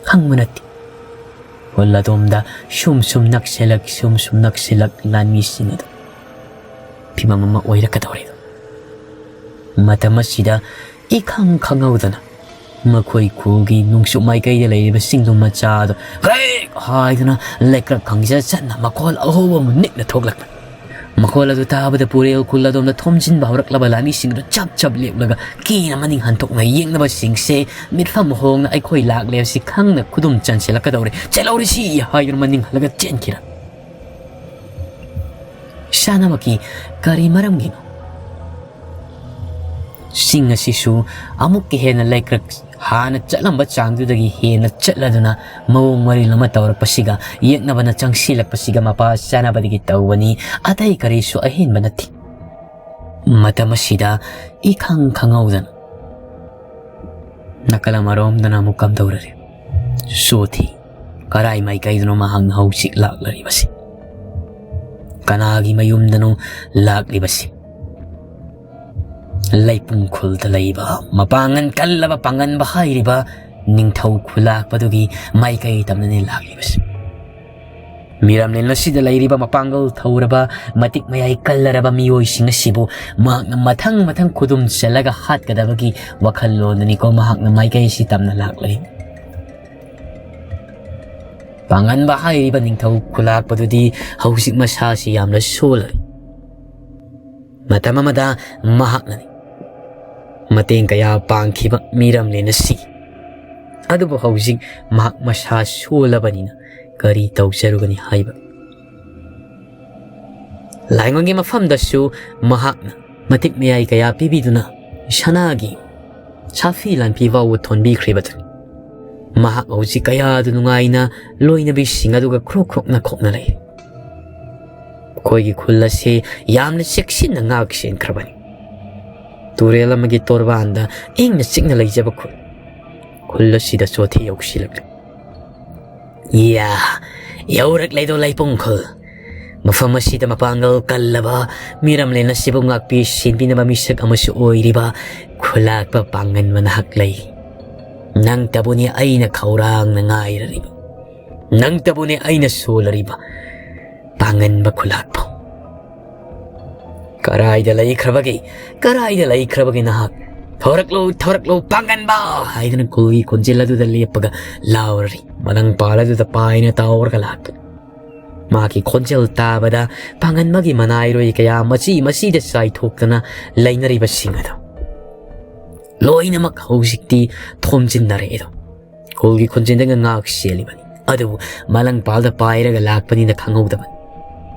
ꯈꯪꯕ ꯅꯠꯇꯦ꯫ ꯈꯨꯜ ꯑꯗꯣꯝꯗ ꯁꯨꯝ ꯁꯨꯝ ꯅꯛꯁꯤꯜꯂꯛ, ꯁꯨꯝ ꯁꯨꯝ ꯅꯛꯁꯤꯜꯂꯛ ꯂꯥꯟꯃꯤꯁꯤꯡ ꯑꯗꯨ ꯐꯤꯕꯝ ꯑꯃ ꯑꯣꯏꯔꯛꯀꯗꯧꯔꯦ꯫ ꯃꯇꯝ ꯑꯁꯤꯗ ꯏꯈꯪ ꯈꯪꯍꯧꯗꯅ ꯃꯈꯣꯏ ꯈꯨꯜꯒꯤ ꯅꯣꯡꯆꯨꯞ ꯃꯥꯏꯀꯩꯗ ꯂꯩꯔꯤꯕ ꯆꯤꯡꯗꯨ ꯃꯆꯥꯗꯣ ꯒ꯭ꯔꯦꯛ ꯍꯥꯏꯗꯨꯅ ꯂꯩꯀ꯭ꯔꯛ ꯈꯪꯖ ꯆꯠꯅ ꯃꯈꯣꯜ ꯑꯍꯧꯕ ꯑꯃ ꯅꯤꯛꯅ ꯊꯣꯛꯂꯛꯄ꯫ ꯃꯈꯣꯜ ꯑꯗꯨ ꯇꯥꯕꯗ ꯄꯨꯔꯦꯜ ꯈꯨꯜ ꯑꯗꯣꯝꯗ ꯊꯣꯝꯖꯤꯟꯕ ꯍꯧꯔꯛꯂꯕ ꯂꯥꯟꯃꯤꯁꯤꯡ ꯑꯗꯨ ꯆꯞ ꯆꯞ ꯂꯦꯞꯂꯒ ꯀꯤꯅ ꯃꯅꯤꯡ ꯍꯟꯊꯣꯛꯅ ꯌꯦꯡꯅꯕꯁꯤꯡꯁꯦ ꯃꯤꯠꯐꯝ ꯍꯣꯡꯅ ꯑꯩꯈꯣꯏ ꯂꯥꯛꯂꯦ ꯍꯥꯏꯕꯁꯤ ꯈꯪꯅ ꯈꯨꯗꯨꯝ ꯆꯟꯁꯤꯜꯂꯛꯀꯗꯧꯔꯦ꯫ "ꯆꯦꯜꯍꯧꯔꯁꯤ!" ꯍꯥꯏꯗꯨꯅ ꯃꯅꯤꯡ ꯍꯜꯂꯒ ꯆꯦꯟꯈꯤꯔ꯫ ꯁꯥꯟꯅꯕꯒꯤ ꯀꯔꯤ ꯃꯔꯝꯒꯤꯅꯣ? ꯆꯤꯡ ꯑꯁꯤꯁꯨ ꯑꯃꯨꯛꯀ ꯍꯦꯟꯅ ꯂꯩꯀ꯭ꯔꯛ ꯍꯥꯟꯅ ꯆꯠꯂꯝꯕ ꯆꯥꯡꯗꯨꯗꯒꯤ ꯍꯦꯟꯅ ꯆꯠꯂꯗꯨꯅ ꯃꯑꯣꯡ ꯃꯔꯤꯜ ꯑꯃ ꯇꯧꯔꯛꯄꯁꯤꯒ ꯌꯦꯛꯅꯕꯅ ꯆꯪꯁꯤꯜꯂꯛꯄꯁꯤꯒ ꯃꯄꯥ ꯆꯥꯅꯕꯗꯒꯤ ꯇꯧꯕꯅꯤ꯫ ꯑꯇꯩ ꯀꯔꯤꯁꯨ ꯑꯍꯦꯟꯕ ꯅꯠꯇꯦ꯫ ꯃꯇꯝ ꯑꯁꯤꯗ ꯏꯈꯪ ꯈꯪꯍꯧꯗꯅ ꯅꯥꯀꯜ ꯑꯃꯔꯣꯝꯗꯅ ꯑꯃꯨꯛ ꯀꯝꯗꯧꯔꯔꯦ? ꯆꯣꯊꯤ꯫ ꯀꯔꯥꯏ ꯃꯥꯏꯀꯩꯗꯅꯣ ꯃꯍꯥꯛꯅ ꯍꯧꯖꯤꯛ ꯂꯥꯛꯂꯔꯤꯕꯁꯤ? ꯀꯅꯥꯒꯤ ꯃꯌꯨꯝꯗꯅꯣ ꯂꯥꯛꯂꯤꯕꯁꯤ? ꯂꯩꯄꯨꯡ ꯈꯨꯜꯗ ꯂꯩꯕ ꯃꯄꯥꯡꯒꯜ ꯀꯜꯂꯕ ꯄꯥꯡꯒꯟꯕ ꯍꯥꯏꯔꯤꯕ ꯅꯤꯡꯊꯧ ꯈꯨꯂꯥꯛꯄꯗꯨꯒꯤ ꯃꯥꯏꯀꯩ ꯇꯝꯅꯅꯤ ꯂꯥꯛꯂꯤꯕꯁꯤ꯫ ꯃꯤꯔꯝꯂꯦꯟ ꯑꯁꯤꯗ ꯂꯩꯔꯤꯕ ꯃꯄꯥꯡꯒꯜ ꯊꯧꯔꯕ, ꯃꯇꯤꯛ ꯃꯌꯥꯏ ꯀꯜꯂꯔꯕ ꯃꯤꯑꯣꯏꯁꯤꯡ ꯑꯁꯤꯕꯨ ꯃꯍꯥꯛꯅ ꯃꯊꯪ ꯃꯊꯪ ꯈꯨꯗꯨꯝ ꯆꯜꯂꯒ ꯍꯥꯠꯀꯗꯕꯒꯤ ꯋꯥꯈꯜꯂꯣꯟꯗꯅꯤꯀꯣ ꯃꯍꯥꯛꯅ ꯃꯥꯏꯀꯩ ꯑꯁꯤ ꯇꯝꯅ ꯂꯥꯛꯂꯤ꯫ ꯄꯥꯡꯒꯟꯕ ꯍꯥꯏꯔꯤꯕ ꯅꯤꯡꯊꯧ ꯈꯨꯂꯥꯛꯄꯗꯨꯗꯤ ꯍꯧꯖꯤꯛ ꯃꯁꯥꯁꯤ ꯌꯥꯝꯅ ꯁꯣꯜꯂꯔꯤ꯫ ꯃꯇꯝ ꯑꯃꯗ ꯃꯍꯥꯛꯅꯅꯤ ꯃꯇꯦꯡ ꯀꯌꯥ ꯄꯥꯡꯈꯤꯕ ꯃꯤꯔꯝꯂꯦꯟ ꯑꯁꯤ꯫ ꯑꯗꯨꯕꯨ ꯍꯧꯖꯤꯛ ꯃꯍꯥꯛ ꯃꯁꯥ ꯁꯣꯜꯂꯕꯅꯤꯅ ꯀꯔꯤ ꯇꯧꯖꯔꯨꯒꯅꯤ ꯍꯥꯏꯕ? ꯂꯥꯏꯉꯣꯟꯒꯤ ꯃꯐꯝꯗꯁꯨ ꯃꯍꯥꯛꯅ ꯃꯇꯤꯛ ꯃꯌꯥꯏ ꯀꯌꯥ ꯄꯤꯕꯤꯗꯨꯅ ꯁꯅꯥꯒꯤ ꯁꯥꯐꯤ ꯂꯥꯟꯐꯤ ꯐꯥꯎꯕ ꯊꯣꯟꯕꯤꯈ꯭ꯔꯤꯕꯗꯨꯅꯤ꯫ ꯃꯍꯥꯛ ꯍꯧꯖꯤꯛ ꯀꯌꯥꯗ ꯅꯨꯡꯉꯥꯏꯅ ꯂꯣꯏꯅꯕꯤꯁꯤꯡ ꯑꯗꯨꯒ ꯈ꯭ꯔꯣꯛ ꯈ꯭ꯔꯣꯛꯅ ꯈꯣꯛꯅ ꯂꯩ꯫ ꯑꯩꯈꯣꯏꯒꯤ ꯈꯨꯜ ꯑꯁꯤ ꯌꯥꯝꯅ ꯆꯦꯛꯁꯤꯟꯅ ꯉꯥꯛ ꯁꯦꯟꯈ꯭ꯔꯕꯅꯤ꯫ ꯇꯨꯔꯦꯜ ꯑꯃꯒꯤ ꯇꯣꯔꯕꯥꯟꯗ ꯏꯪꯅ ꯆꯤꯛꯅ ꯂꯩꯖꯕ ꯈꯨꯜ, ꯈꯨꯜ ꯑꯁꯤꯗ ꯆꯣꯊꯤ ꯌꯧꯁꯤꯜꯂꯛꯂꯤ꯫ ꯏꯌꯥ, ꯌꯧꯔꯛꯂꯦꯗꯣ ꯂꯩꯄꯨꯡ ꯈꯨꯜ꯫ ꯃꯐꯝ ꯑꯁꯤꯗ ꯃꯄꯥꯡꯒꯜ ꯀꯜꯂꯕ, ꯃꯤꯔꯝꯂꯦꯟ ꯑꯁꯤꯕꯨ ꯉꯥꯛꯄꯤ ꯁꯦꯟꯕꯤꯅꯕ ꯃꯤꯁꯛ ꯑꯃꯁꯨ ꯑꯣꯏꯔꯤꯕ ꯈꯨꯂꯥꯛꯄ ꯄꯥꯡꯒꯟꯕ ꯅꯍꯥꯛ ꯂꯩ꯫ ꯅꯪꯇꯕꯨꯅꯤ ꯑꯩꯅ ꯈꯧꯔꯥꯡꯅ ꯉꯥꯏꯔꯤꯕ, ꯅꯪꯇꯕꯨꯅꯤ ꯑꯩꯅ ꯁꯣꯜꯂꯤꯕ ꯄꯥꯡꯒꯟꯕ ꯈꯨꯂꯥꯛꯄ꯫ "ꯀꯔꯥꯏꯗ ꯂꯩꯈ꯭ꯔꯕꯒꯦ? ꯀꯔꯥꯏꯗ ꯂꯩꯈ꯭ꯔꯕꯒꯦ ꯅꯍꯥꯛ? ꯊꯣꯔꯛꯂꯣ, ꯊꯣꯔꯛꯂꯣ, ꯄꯥꯡꯒꯟꯕ!" ꯍꯥꯏꯗꯨꯅ ꯈꯨꯜꯒꯤ ꯈꯣꯟꯖꯦꯜ ꯑꯗꯨꯗ ꯂꯦꯞꯄꯒ ꯂꯥꯎꯔꯔꯤ꯫ ꯃꯂꯪꯄꯥꯜ ꯑꯗꯨꯗ ꯄꯥꯏꯅ ꯇꯥꯎꯔꯒ ꯂꯥꯛꯇꯨꯅ꯫ ꯃꯥꯒꯤ ꯈꯣꯟꯖꯦꯜ ꯇꯥꯕꯗ ꯄꯥꯡꯒꯟꯕꯒꯤ ꯃꯅꯥꯏꯔꯣꯏ ꯀꯌꯥ ꯃꯆꯤ ꯃꯆꯤꯗ ꯆꯥꯏꯊꯣꯛꯇꯅ ꯂꯩꯅꯔꯤꯕꯁꯤꯡ ꯑꯗꯨ ꯂꯣꯏꯅꯃꯛ ꯍꯧꯖꯤꯛꯇꯤ ꯊꯣꯝꯖꯤꯟꯅꯔꯛꯑꯦꯗꯣ꯫ ꯈꯨꯜꯒꯤ ꯈꯣꯟꯖꯦꯜꯗꯒ ꯉꯥꯛ ꯁꯦꯜꯂꯤꯕꯅꯤ꯫ ꯑꯗꯨꯕꯨ ꯃꯂꯪꯄꯥꯜꯗ ꯄꯥꯏꯔꯒ ꯂꯥꯛꯄꯅꯤꯅ ꯈꯪꯍꯧꯗꯕꯅꯤ꯫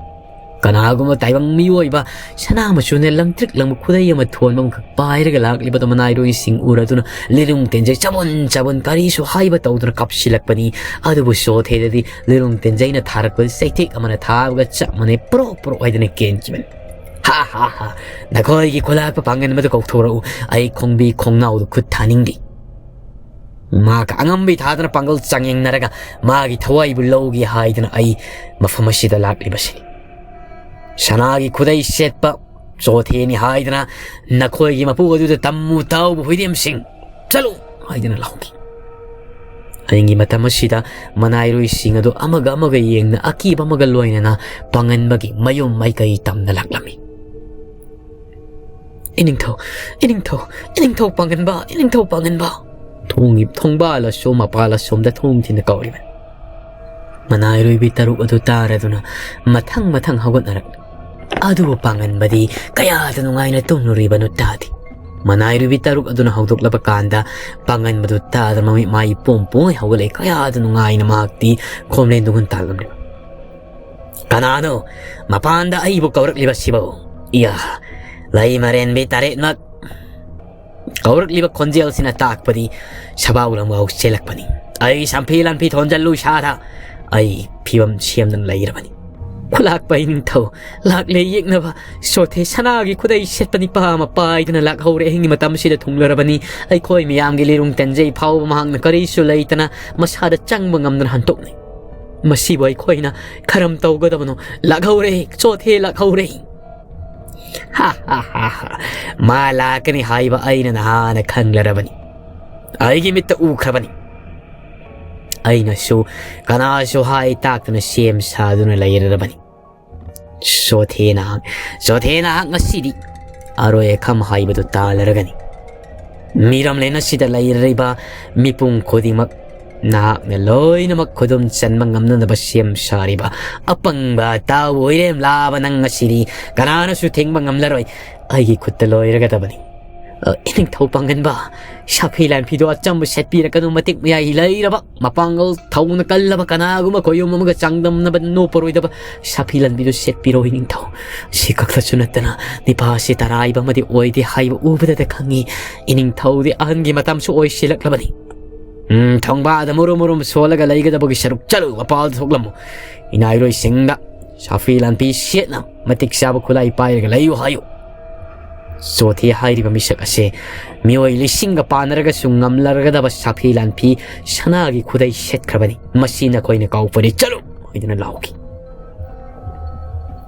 ꯀꯅꯥꯒꯨꯝꯕ ꯇꯥꯏꯕꯪ ꯃꯤꯑꯣꯏꯕ ꯁꯅꯥ ꯃꯆꯨꯅ ꯂꯪꯇ꯭ꯔꯤꯛ ꯂꯪꯕ ꯈꯨꯗꯩ ꯑꯃ ꯊꯣꯟꯕ ꯑꯃꯈꯛ ꯄꯥꯏꯔꯒ ꯂꯥꯛꯂꯤꯕꯗꯨ ꯃꯅꯥꯏꯔꯣꯏꯁꯤꯡ ꯎꯔꯗꯨꯅ ꯂꯤꯔꯨꯡ ꯇꯦꯟꯖꯩ ꯆꯕꯨꯟ ꯆꯕꯨꯟ ꯀꯔꯤꯁꯨ ꯍꯥꯏꯕ ꯇꯧꯗꯨꯅ ꯀꯥꯞꯁꯤꯜꯂꯛꯄꯅꯤ꯫ ꯑꯗꯨꯕꯨ ꯆꯣꯊꯦꯗꯗꯤ ꯂꯤꯔꯨꯡ ꯇꯦꯟꯖꯩꯅ ꯊꯥꯔꯛꯄꯗ ꯆꯩꯊꯦꯛ ꯑꯃꯅ ꯊꯥꯕꯒ ꯆꯞ ꯃꯥꯟꯅꯩ, ꯄ꯭ꯔꯣꯛ ꯄ꯭ꯔꯣꯛ ꯍꯥꯏꯗꯅ ꯀꯦꯟꯈꯤꯕꯅꯤ꯫ "ꯍꯥ ꯍꯥ ꯍꯥ, ꯅꯈꯣꯏꯒꯤ ꯈꯨꯂꯥꯛꯄ ꯄꯥꯡꯒꯟꯕꯗꯨ ꯀꯧꯊꯣꯔꯛꯎ, ꯑꯩ ꯈꯣꯡꯕꯤ ꯈꯣꯡꯅꯥꯎꯗꯨ ꯈꯨꯠ ꯊꯥꯅꯤꯡꯗꯦ꯫ ꯃꯍꯥꯛ ꯑꯉꯝꯕꯤ ꯊꯥꯗꯅ ꯄꯥꯡꯒꯜ ꯆꯥꯡꯌꯦꯡꯅꯔꯒ ꯃꯥꯒꯤ ꯊꯋꯥꯏꯕꯨ ꯂꯧꯒꯦ ꯍꯥꯏꯗꯅ ꯑꯩ ꯃꯐꯝ ꯑꯁꯤꯗ ꯂꯥꯛꯂꯤꯕꯁꯤꯅꯤ꯫ ꯁꯅꯥꯒꯤ ꯈꯨꯗꯩ ꯁꯦꯠꯄ ꯆꯣꯊꯦꯅꯤ ꯍꯥꯏꯗꯅ ꯅꯈꯣꯏꯒꯤ ꯃꯄꯨ ꯑꯗꯨꯗ ꯇꯝꯃꯨ ꯇꯥꯎꯕ ꯍꯨꯏꯔꯦꯝꯁꯤꯡ, ꯆꯠꯂꯨ!" ꯍꯥꯏꯗꯅ ꯂꯥꯎꯈꯤ꯫ ꯑꯍꯤꯡꯒꯤ ꯃꯇꯝ ꯑꯁꯤꯗ ꯃꯅꯥꯏꯔꯣꯏꯁꯤꯡ ꯑꯗꯨ ꯑꯃꯒ ꯑꯃꯒ ꯌꯦꯡꯅ ꯑꯀꯤꯕ ꯑꯃꯒ ꯂꯣꯏꯅꯅ ꯄꯥꯡꯒꯟꯕꯒꯤ ꯃꯌꯨꯝ ꯃꯥꯏꯀꯩ ꯇꯝꯅ ꯂꯥꯛꯂꯝꯃꯤ꯫ "ꯏꯅꯤꯡꯊꯧ, ꯏꯅꯤꯡꯊꯧ, ꯏꯅꯤꯡꯊꯧ ꯄꯥꯡꯒꯟꯕ, ꯏꯅꯤꯡꯊꯧ ꯄꯥꯡꯒꯟꯕ!" ꯊꯣꯡꯒꯤ ꯊꯣꯡꯕꯥꯜ ꯑꯁꯣꯝ ꯃꯄꯥꯜ ꯑꯁꯣꯝꯗ ꯊꯣꯡ ꯊꯤꯟꯅ ꯀꯧꯔꯤꯕꯅꯤ꯫ ꯃꯅꯥꯏꯔꯣꯏꯕꯤ ꯇꯔꯨꯛ ꯑꯗꯨ ꯇꯥꯔꯗꯨꯅ ꯃꯊꯪ ꯃꯊꯪ ꯍꯧꯒꯠꯅꯔꯛꯂꯤ꯫ ꯑꯗꯨꯕꯨ ꯄꯥꯡꯒꯟꯕꯗꯤ ꯀꯌꯥꯗ ꯅꯨꯡꯉꯥꯏꯅ ꯇꯨꯝꯂꯨꯔꯤꯕꯅꯣ ꯇꯥꯗꯦ꯫ ꯃꯅꯥꯏꯔꯣꯏꯕꯤ ꯇꯔꯨꯛ ꯑꯗꯨꯅ ꯍꯧꯗꯣꯛꯂꯕ ꯀꯥꯟꯗ ꯄꯥꯡꯒꯟꯕꯗꯨ ꯇꯥꯗꯅ ꯃꯃꯤꯠ ꯃꯥꯏ ꯄꯣꯝ ꯄꯣꯝꯉꯩ ꯍꯧꯒꯠꯂꯛꯏ꯫ ꯀꯌꯥꯗ ꯅꯨꯡꯉꯥꯏꯅ ꯃꯍꯥꯛꯇꯤ ꯈꯣꯝꯂꯦꯟꯗꯨ ꯍꯨꯟ ꯇꯥꯜꯂꯝꯂꯤꯕ꯫ "ꯀꯅꯥꯅꯣ ꯃꯄꯥꯟꯗ ꯑꯩꯕꯨ ꯀꯧꯔꯛꯂꯤꯕꯁꯤꯕꯨ? ꯏꯌꯥ, ꯂꯩ ꯃꯔꯦꯟꯕꯤ ꯇꯔꯦꯠꯃꯛ!" ꯀꯧꯔꯛꯂꯤꯕ ꯈꯣꯟꯖꯦꯜꯁꯤꯅ ꯇꯥꯛꯄꯗꯤ ꯁꯕꯥꯎ ꯂꯝꯒꯥꯎ ꯆꯦꯜꯂꯛꯄꯅꯤ꯫ ꯑꯩ ꯁꯝꯐꯤ ꯂꯥꯟꯐꯤ ꯊꯣꯟꯖꯜꯂꯨ ꯏꯁꯥꯗ꯫ ꯑꯩ ꯐꯤꯕꯝ ꯁꯦꯝꯗꯅ ꯂꯩꯔꯕꯅꯤ꯫ "ꯈꯨꯂꯥꯛꯄ ꯏꯅꯤꯡꯊꯧ, ꯂꯥꯛꯂꯦ ꯌꯦꯛꯅꯕ꯫ ꯁꯣꯊꯦ ꯁꯅꯥꯒꯤ ꯈꯨꯗꯩ ꯁꯦꯠꯄ ꯅꯤꯄꯥ ꯑꯃ ꯄꯥꯏꯗꯨꯅ ꯂꯥꯛꯍꯧꯔꯦ꯫ ꯑꯍꯤꯡꯒꯤ ꯃꯇꯝꯁꯤꯗ ꯊꯨꯡꯂꯔꯕꯅꯤ꯫ ꯑꯩꯈꯣꯏ ꯃꯤꯌꯥꯝꯒꯤ ꯂꯤꯔꯨꯡ ꯇꯦꯟꯖꯩ ꯐꯥꯎꯕ ꯃꯍꯥꯛꯅ ꯀꯔꯤꯁꯨ ꯂꯩꯇꯅ ꯃꯁꯥꯗ ꯆꯪꯕ ꯉꯝꯗꯅ ꯍꯟꯇꯣꯛꯅꯩ꯫ ꯃꯁꯤꯕꯨ ꯑꯩꯈꯣꯏꯅ ꯈꯔꯝ ꯇꯧꯒꯗꯕꯅꯣ? ꯂꯥꯛꯍꯧꯔꯦ, ꯆꯣꯊꯦ ꯂꯥꯛꯍꯧꯔꯦ꯫ ꯍꯥ, ꯍꯥ, ꯍꯥ, ꯍꯥ꯫ ꯃꯥ ꯂꯥꯛꯀꯅꯤ ꯍꯥꯏꯕ ꯑꯩꯅ ꯅꯍꯥꯟꯅ ꯈꯪꯂꯔꯕꯅꯤ꯫ ꯑꯩꯒꯤ ꯃꯤꯠꯇ ꯎꯈ꯭ꯔꯕꯅꯤ꯫ ꯑꯩꯅꯁꯨ ꯀꯅꯥꯁꯨ ꯍꯥꯏ ꯇꯥꯛꯇꯅ ꯁꯦꯝ ꯁꯥꯗꯨꯅ ꯂꯩꯔꯔꯕꯅꯤ꯫ ꯆꯣꯊꯦ ꯅꯍꯥꯛ, ꯆꯣꯊꯦ ꯅꯍꯥꯛ ꯉꯁꯤꯗꯤ ꯑꯔꯣꯏ ꯑꯈꯝ ꯍꯥꯏꯕꯗꯨ ꯇꯥꯜꯂꯔꯒꯅꯤ꯫ ꯃꯤꯔꯝꯂꯦꯟ ꯑꯁꯤꯗ ꯂꯩꯔꯤꯕ ꯃꯤꯄꯨꯝ ꯈꯨꯗꯤꯡꯃꯛ ꯅꯍꯥꯛꯅ ꯂꯣꯏꯅꯃꯛ ꯈꯨꯗꯨꯝ ꯆꯟꯕ ꯉꯝꯅꯅꯕ ꯁꯦꯝ ꯁꯥꯔꯤꯕ ꯑꯄꯪꯕ ꯑꯇꯥꯎ ꯑꯣꯏꯔꯦꯝꯂꯥꯕ ꯅꯪ ꯑꯁꯤꯗꯤ ꯀꯅꯥꯅꯁꯨ ꯊꯤꯡꯕ ꯉꯝꯂꯔꯣꯏ꯫ ꯑꯩꯒꯤ ꯈꯨꯠꯇ ꯂꯣꯏꯔꯒꯗꯕꯅꯤ꯫ ꯑ, ꯏꯅꯤꯡꯊꯧ ꯄꯥꯡꯒꯟꯕ, ꯁꯥꯐꯤ ꯂꯥꯟꯐꯤꯗꯣ ꯑꯆꯝꯕ ꯁꯦꯠꯄꯤꯔꯛꯀꯅꯨ꯫ ꯃꯇꯤꯛ ꯃꯌꯥꯏ ꯂꯩꯔꯕ, ꯃꯄꯥꯡꯒꯜ ꯊꯧꯅ ꯀꯜꯂꯕ ꯀꯅꯥꯒꯨꯝꯕ ꯈꯣꯏꯌꯨꯝ ꯑꯃꯒ ꯆꯥꯡꯗꯝꯅꯕ ꯅꯣꯞꯄꯔꯣꯏꯗꯕ ꯁꯥꯐꯤ ꯂꯥꯟꯐꯤꯗꯣ ꯁꯦꯠꯄꯤꯔꯣ ꯏꯅꯤꯡꯊꯧ꯫ ꯁꯤ ꯈꯛꯇꯁꯨ ꯅꯠꯇꯅ ꯅꯤꯄꯥꯁꯤ ꯇꯔꯥꯏꯕ ꯑꯃꯗꯤ ꯑꯣꯏꯗꯦ ꯍꯥꯏꯕ ꯎꯕꯗꯗ ꯈꯪꯉꯤ꯫ ꯏꯅꯤꯡꯊꯧꯗꯤ ꯑꯍꯟꯒꯤ ꯃꯇꯝꯁꯨ ꯑꯣꯏꯁꯤꯜꯂꯛꯂꯕꯅꯤ꯫ ꯎꯝ, ꯊꯣꯡꯕꯥꯗ ꯃꯨꯔꯨꯝ ꯃꯨꯔꯨꯝ ꯁꯣꯜꯂꯒ ꯂꯩꯒꯗꯕꯒꯤ ꯁꯔꯨꯛ ꯆꯠꯂꯨ, ꯃꯄꯥꯜꯗ ꯊꯣꯛꯂꯝꯃꯨ꯫ ꯏꯅꯥꯏꯔꯣꯏꯁꯤꯡꯗ ꯁꯥꯐꯤ ꯂꯥꯟꯐꯤ ꯁꯦꯠꯅ ꯃꯇꯤꯛ ꯆꯥꯕ ꯈꯨꯠꯂꯥꯏ ꯄꯥꯏꯔꯒ ꯂꯩꯌꯨ ꯍꯥꯏꯌꯨ꯫ ꯆꯣꯊꯦ ꯍꯥꯏꯔꯤꯕ ꯃꯤꯁꯛ ꯑꯁꯦ ꯃꯤꯑꯣꯏ ꯂꯤꯁꯤꯡꯒ ꯄꯥꯟꯅꯔꯒꯁꯨ ꯉꯝꯂꯔꯒꯗꯕ ꯁꯥꯐꯤ ꯂꯥꯟꯐꯤ ꯁꯅꯥꯒꯤ ꯈꯨꯗꯩ ꯁꯦꯠꯈ꯭ꯔꯕꯅꯤ꯫ ꯃꯁꯤ ꯅꯈꯣꯏꯅ ꯀꯥꯎꯄꯗꯤ ꯆꯠꯂꯨ ꯍꯥꯏꯗꯨꯅ ꯂꯥꯎꯈꯤ꯫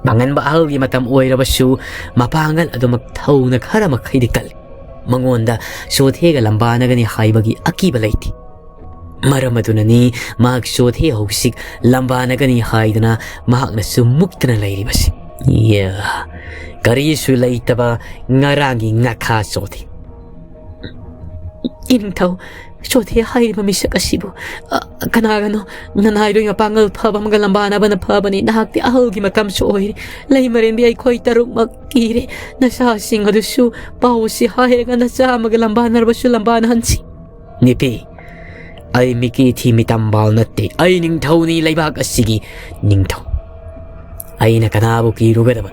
ꯃꯥꯡꯍꯟꯕ ꯑꯍꯜꯒꯤ ꯃꯇꯝ ꯑꯣꯏꯔꯕꯁꯨ ꯃꯄꯥꯡꯒꯜ ꯑꯗꯨꯃꯛ ꯊꯧꯅ ꯈꯔ ꯃꯈꯩꯗꯤ ꯀꯜꯂꯤ꯫ ꯃꯉꯣꯟꯗ ꯆꯣꯊꯦꯒ ꯂꯝꯕꯥꯅꯒꯅꯤ ꯍꯥꯏꯕꯒꯤ ꯑꯀꯤꯕ ꯂꯩꯇꯦ꯫ ꯃꯔꯝ ꯑꯗꯨꯅꯅꯤ ꯃꯍꯥꯛ ꯆꯣꯊꯦ ꯍꯧꯖꯤꯛ ꯂꯝꯕꯥꯅꯒꯅꯤ ꯍꯥꯏꯗꯨꯅ ꯃꯍꯥꯛꯅꯁꯨ ꯃꯨꯛꯇꯅ ꯂꯩꯔꯤꯕꯁꯤ꯫ ꯌꯦ, ꯀꯔꯤꯁꯨ ꯂꯩꯇꯕ ꯉꯔꯥꯡꯒꯤ ꯉꯥꯈꯥ ꯆꯣꯊꯦ꯫ ꯏꯅꯤꯡꯊꯧ, ꯆꯣꯊꯦ ꯍꯥꯏꯔꯤꯕ ꯃꯤꯁꯛ ꯑꯁꯤꯕꯨ, ꯑ, ꯀꯅꯥꯒꯅꯣ? ꯅꯅꯥꯏꯔꯣꯏ ꯃꯄꯥꯡꯒꯜ ꯐꯕ ꯑꯃꯒ ꯂꯝꯕꯥꯅꯕꯅ ꯐꯕꯅꯤ꯫ ꯅꯍꯥꯛꯇꯤ ꯑꯍꯜꯒꯤ ꯃꯇꯝꯁꯨ ꯑꯣꯏꯔꯤ꯫ ꯂꯩꯃꯔꯦꯟꯕꯤ ꯑꯩꯈꯣꯏ ꯇꯔꯨꯛꯃꯛ ꯀꯤꯔꯦ꯫ ꯅꯆꯥꯁꯤꯡ ꯑꯗꯨꯁꯨ ꯄꯥꯎ ꯑꯁꯤ ꯍꯥꯏꯔꯒ ꯅꯆꯥ ꯑꯃꯒ ꯂꯝꯕꯥꯅꯔꯕꯁꯨ ꯂꯝꯕꯥꯅꯍꯟꯁꯤ꯫ ꯅꯨꯄꯤ, ꯑꯩ ꯃꯤꯀꯤ ꯊꯤ ꯃꯤꯇꯝꯕꯥꯜ ꯅꯠꯇꯦ꯫ ꯑꯩ ꯅꯤꯡꯊꯧꯅꯤ, ꯂꯩꯕꯥꯛ ꯑꯁꯤꯒꯤ ꯅꯤꯡꯊꯧ꯫ ꯑꯩꯅ ꯀꯅꯥꯕꯨ ꯀꯤꯔꯨꯒꯗꯕ?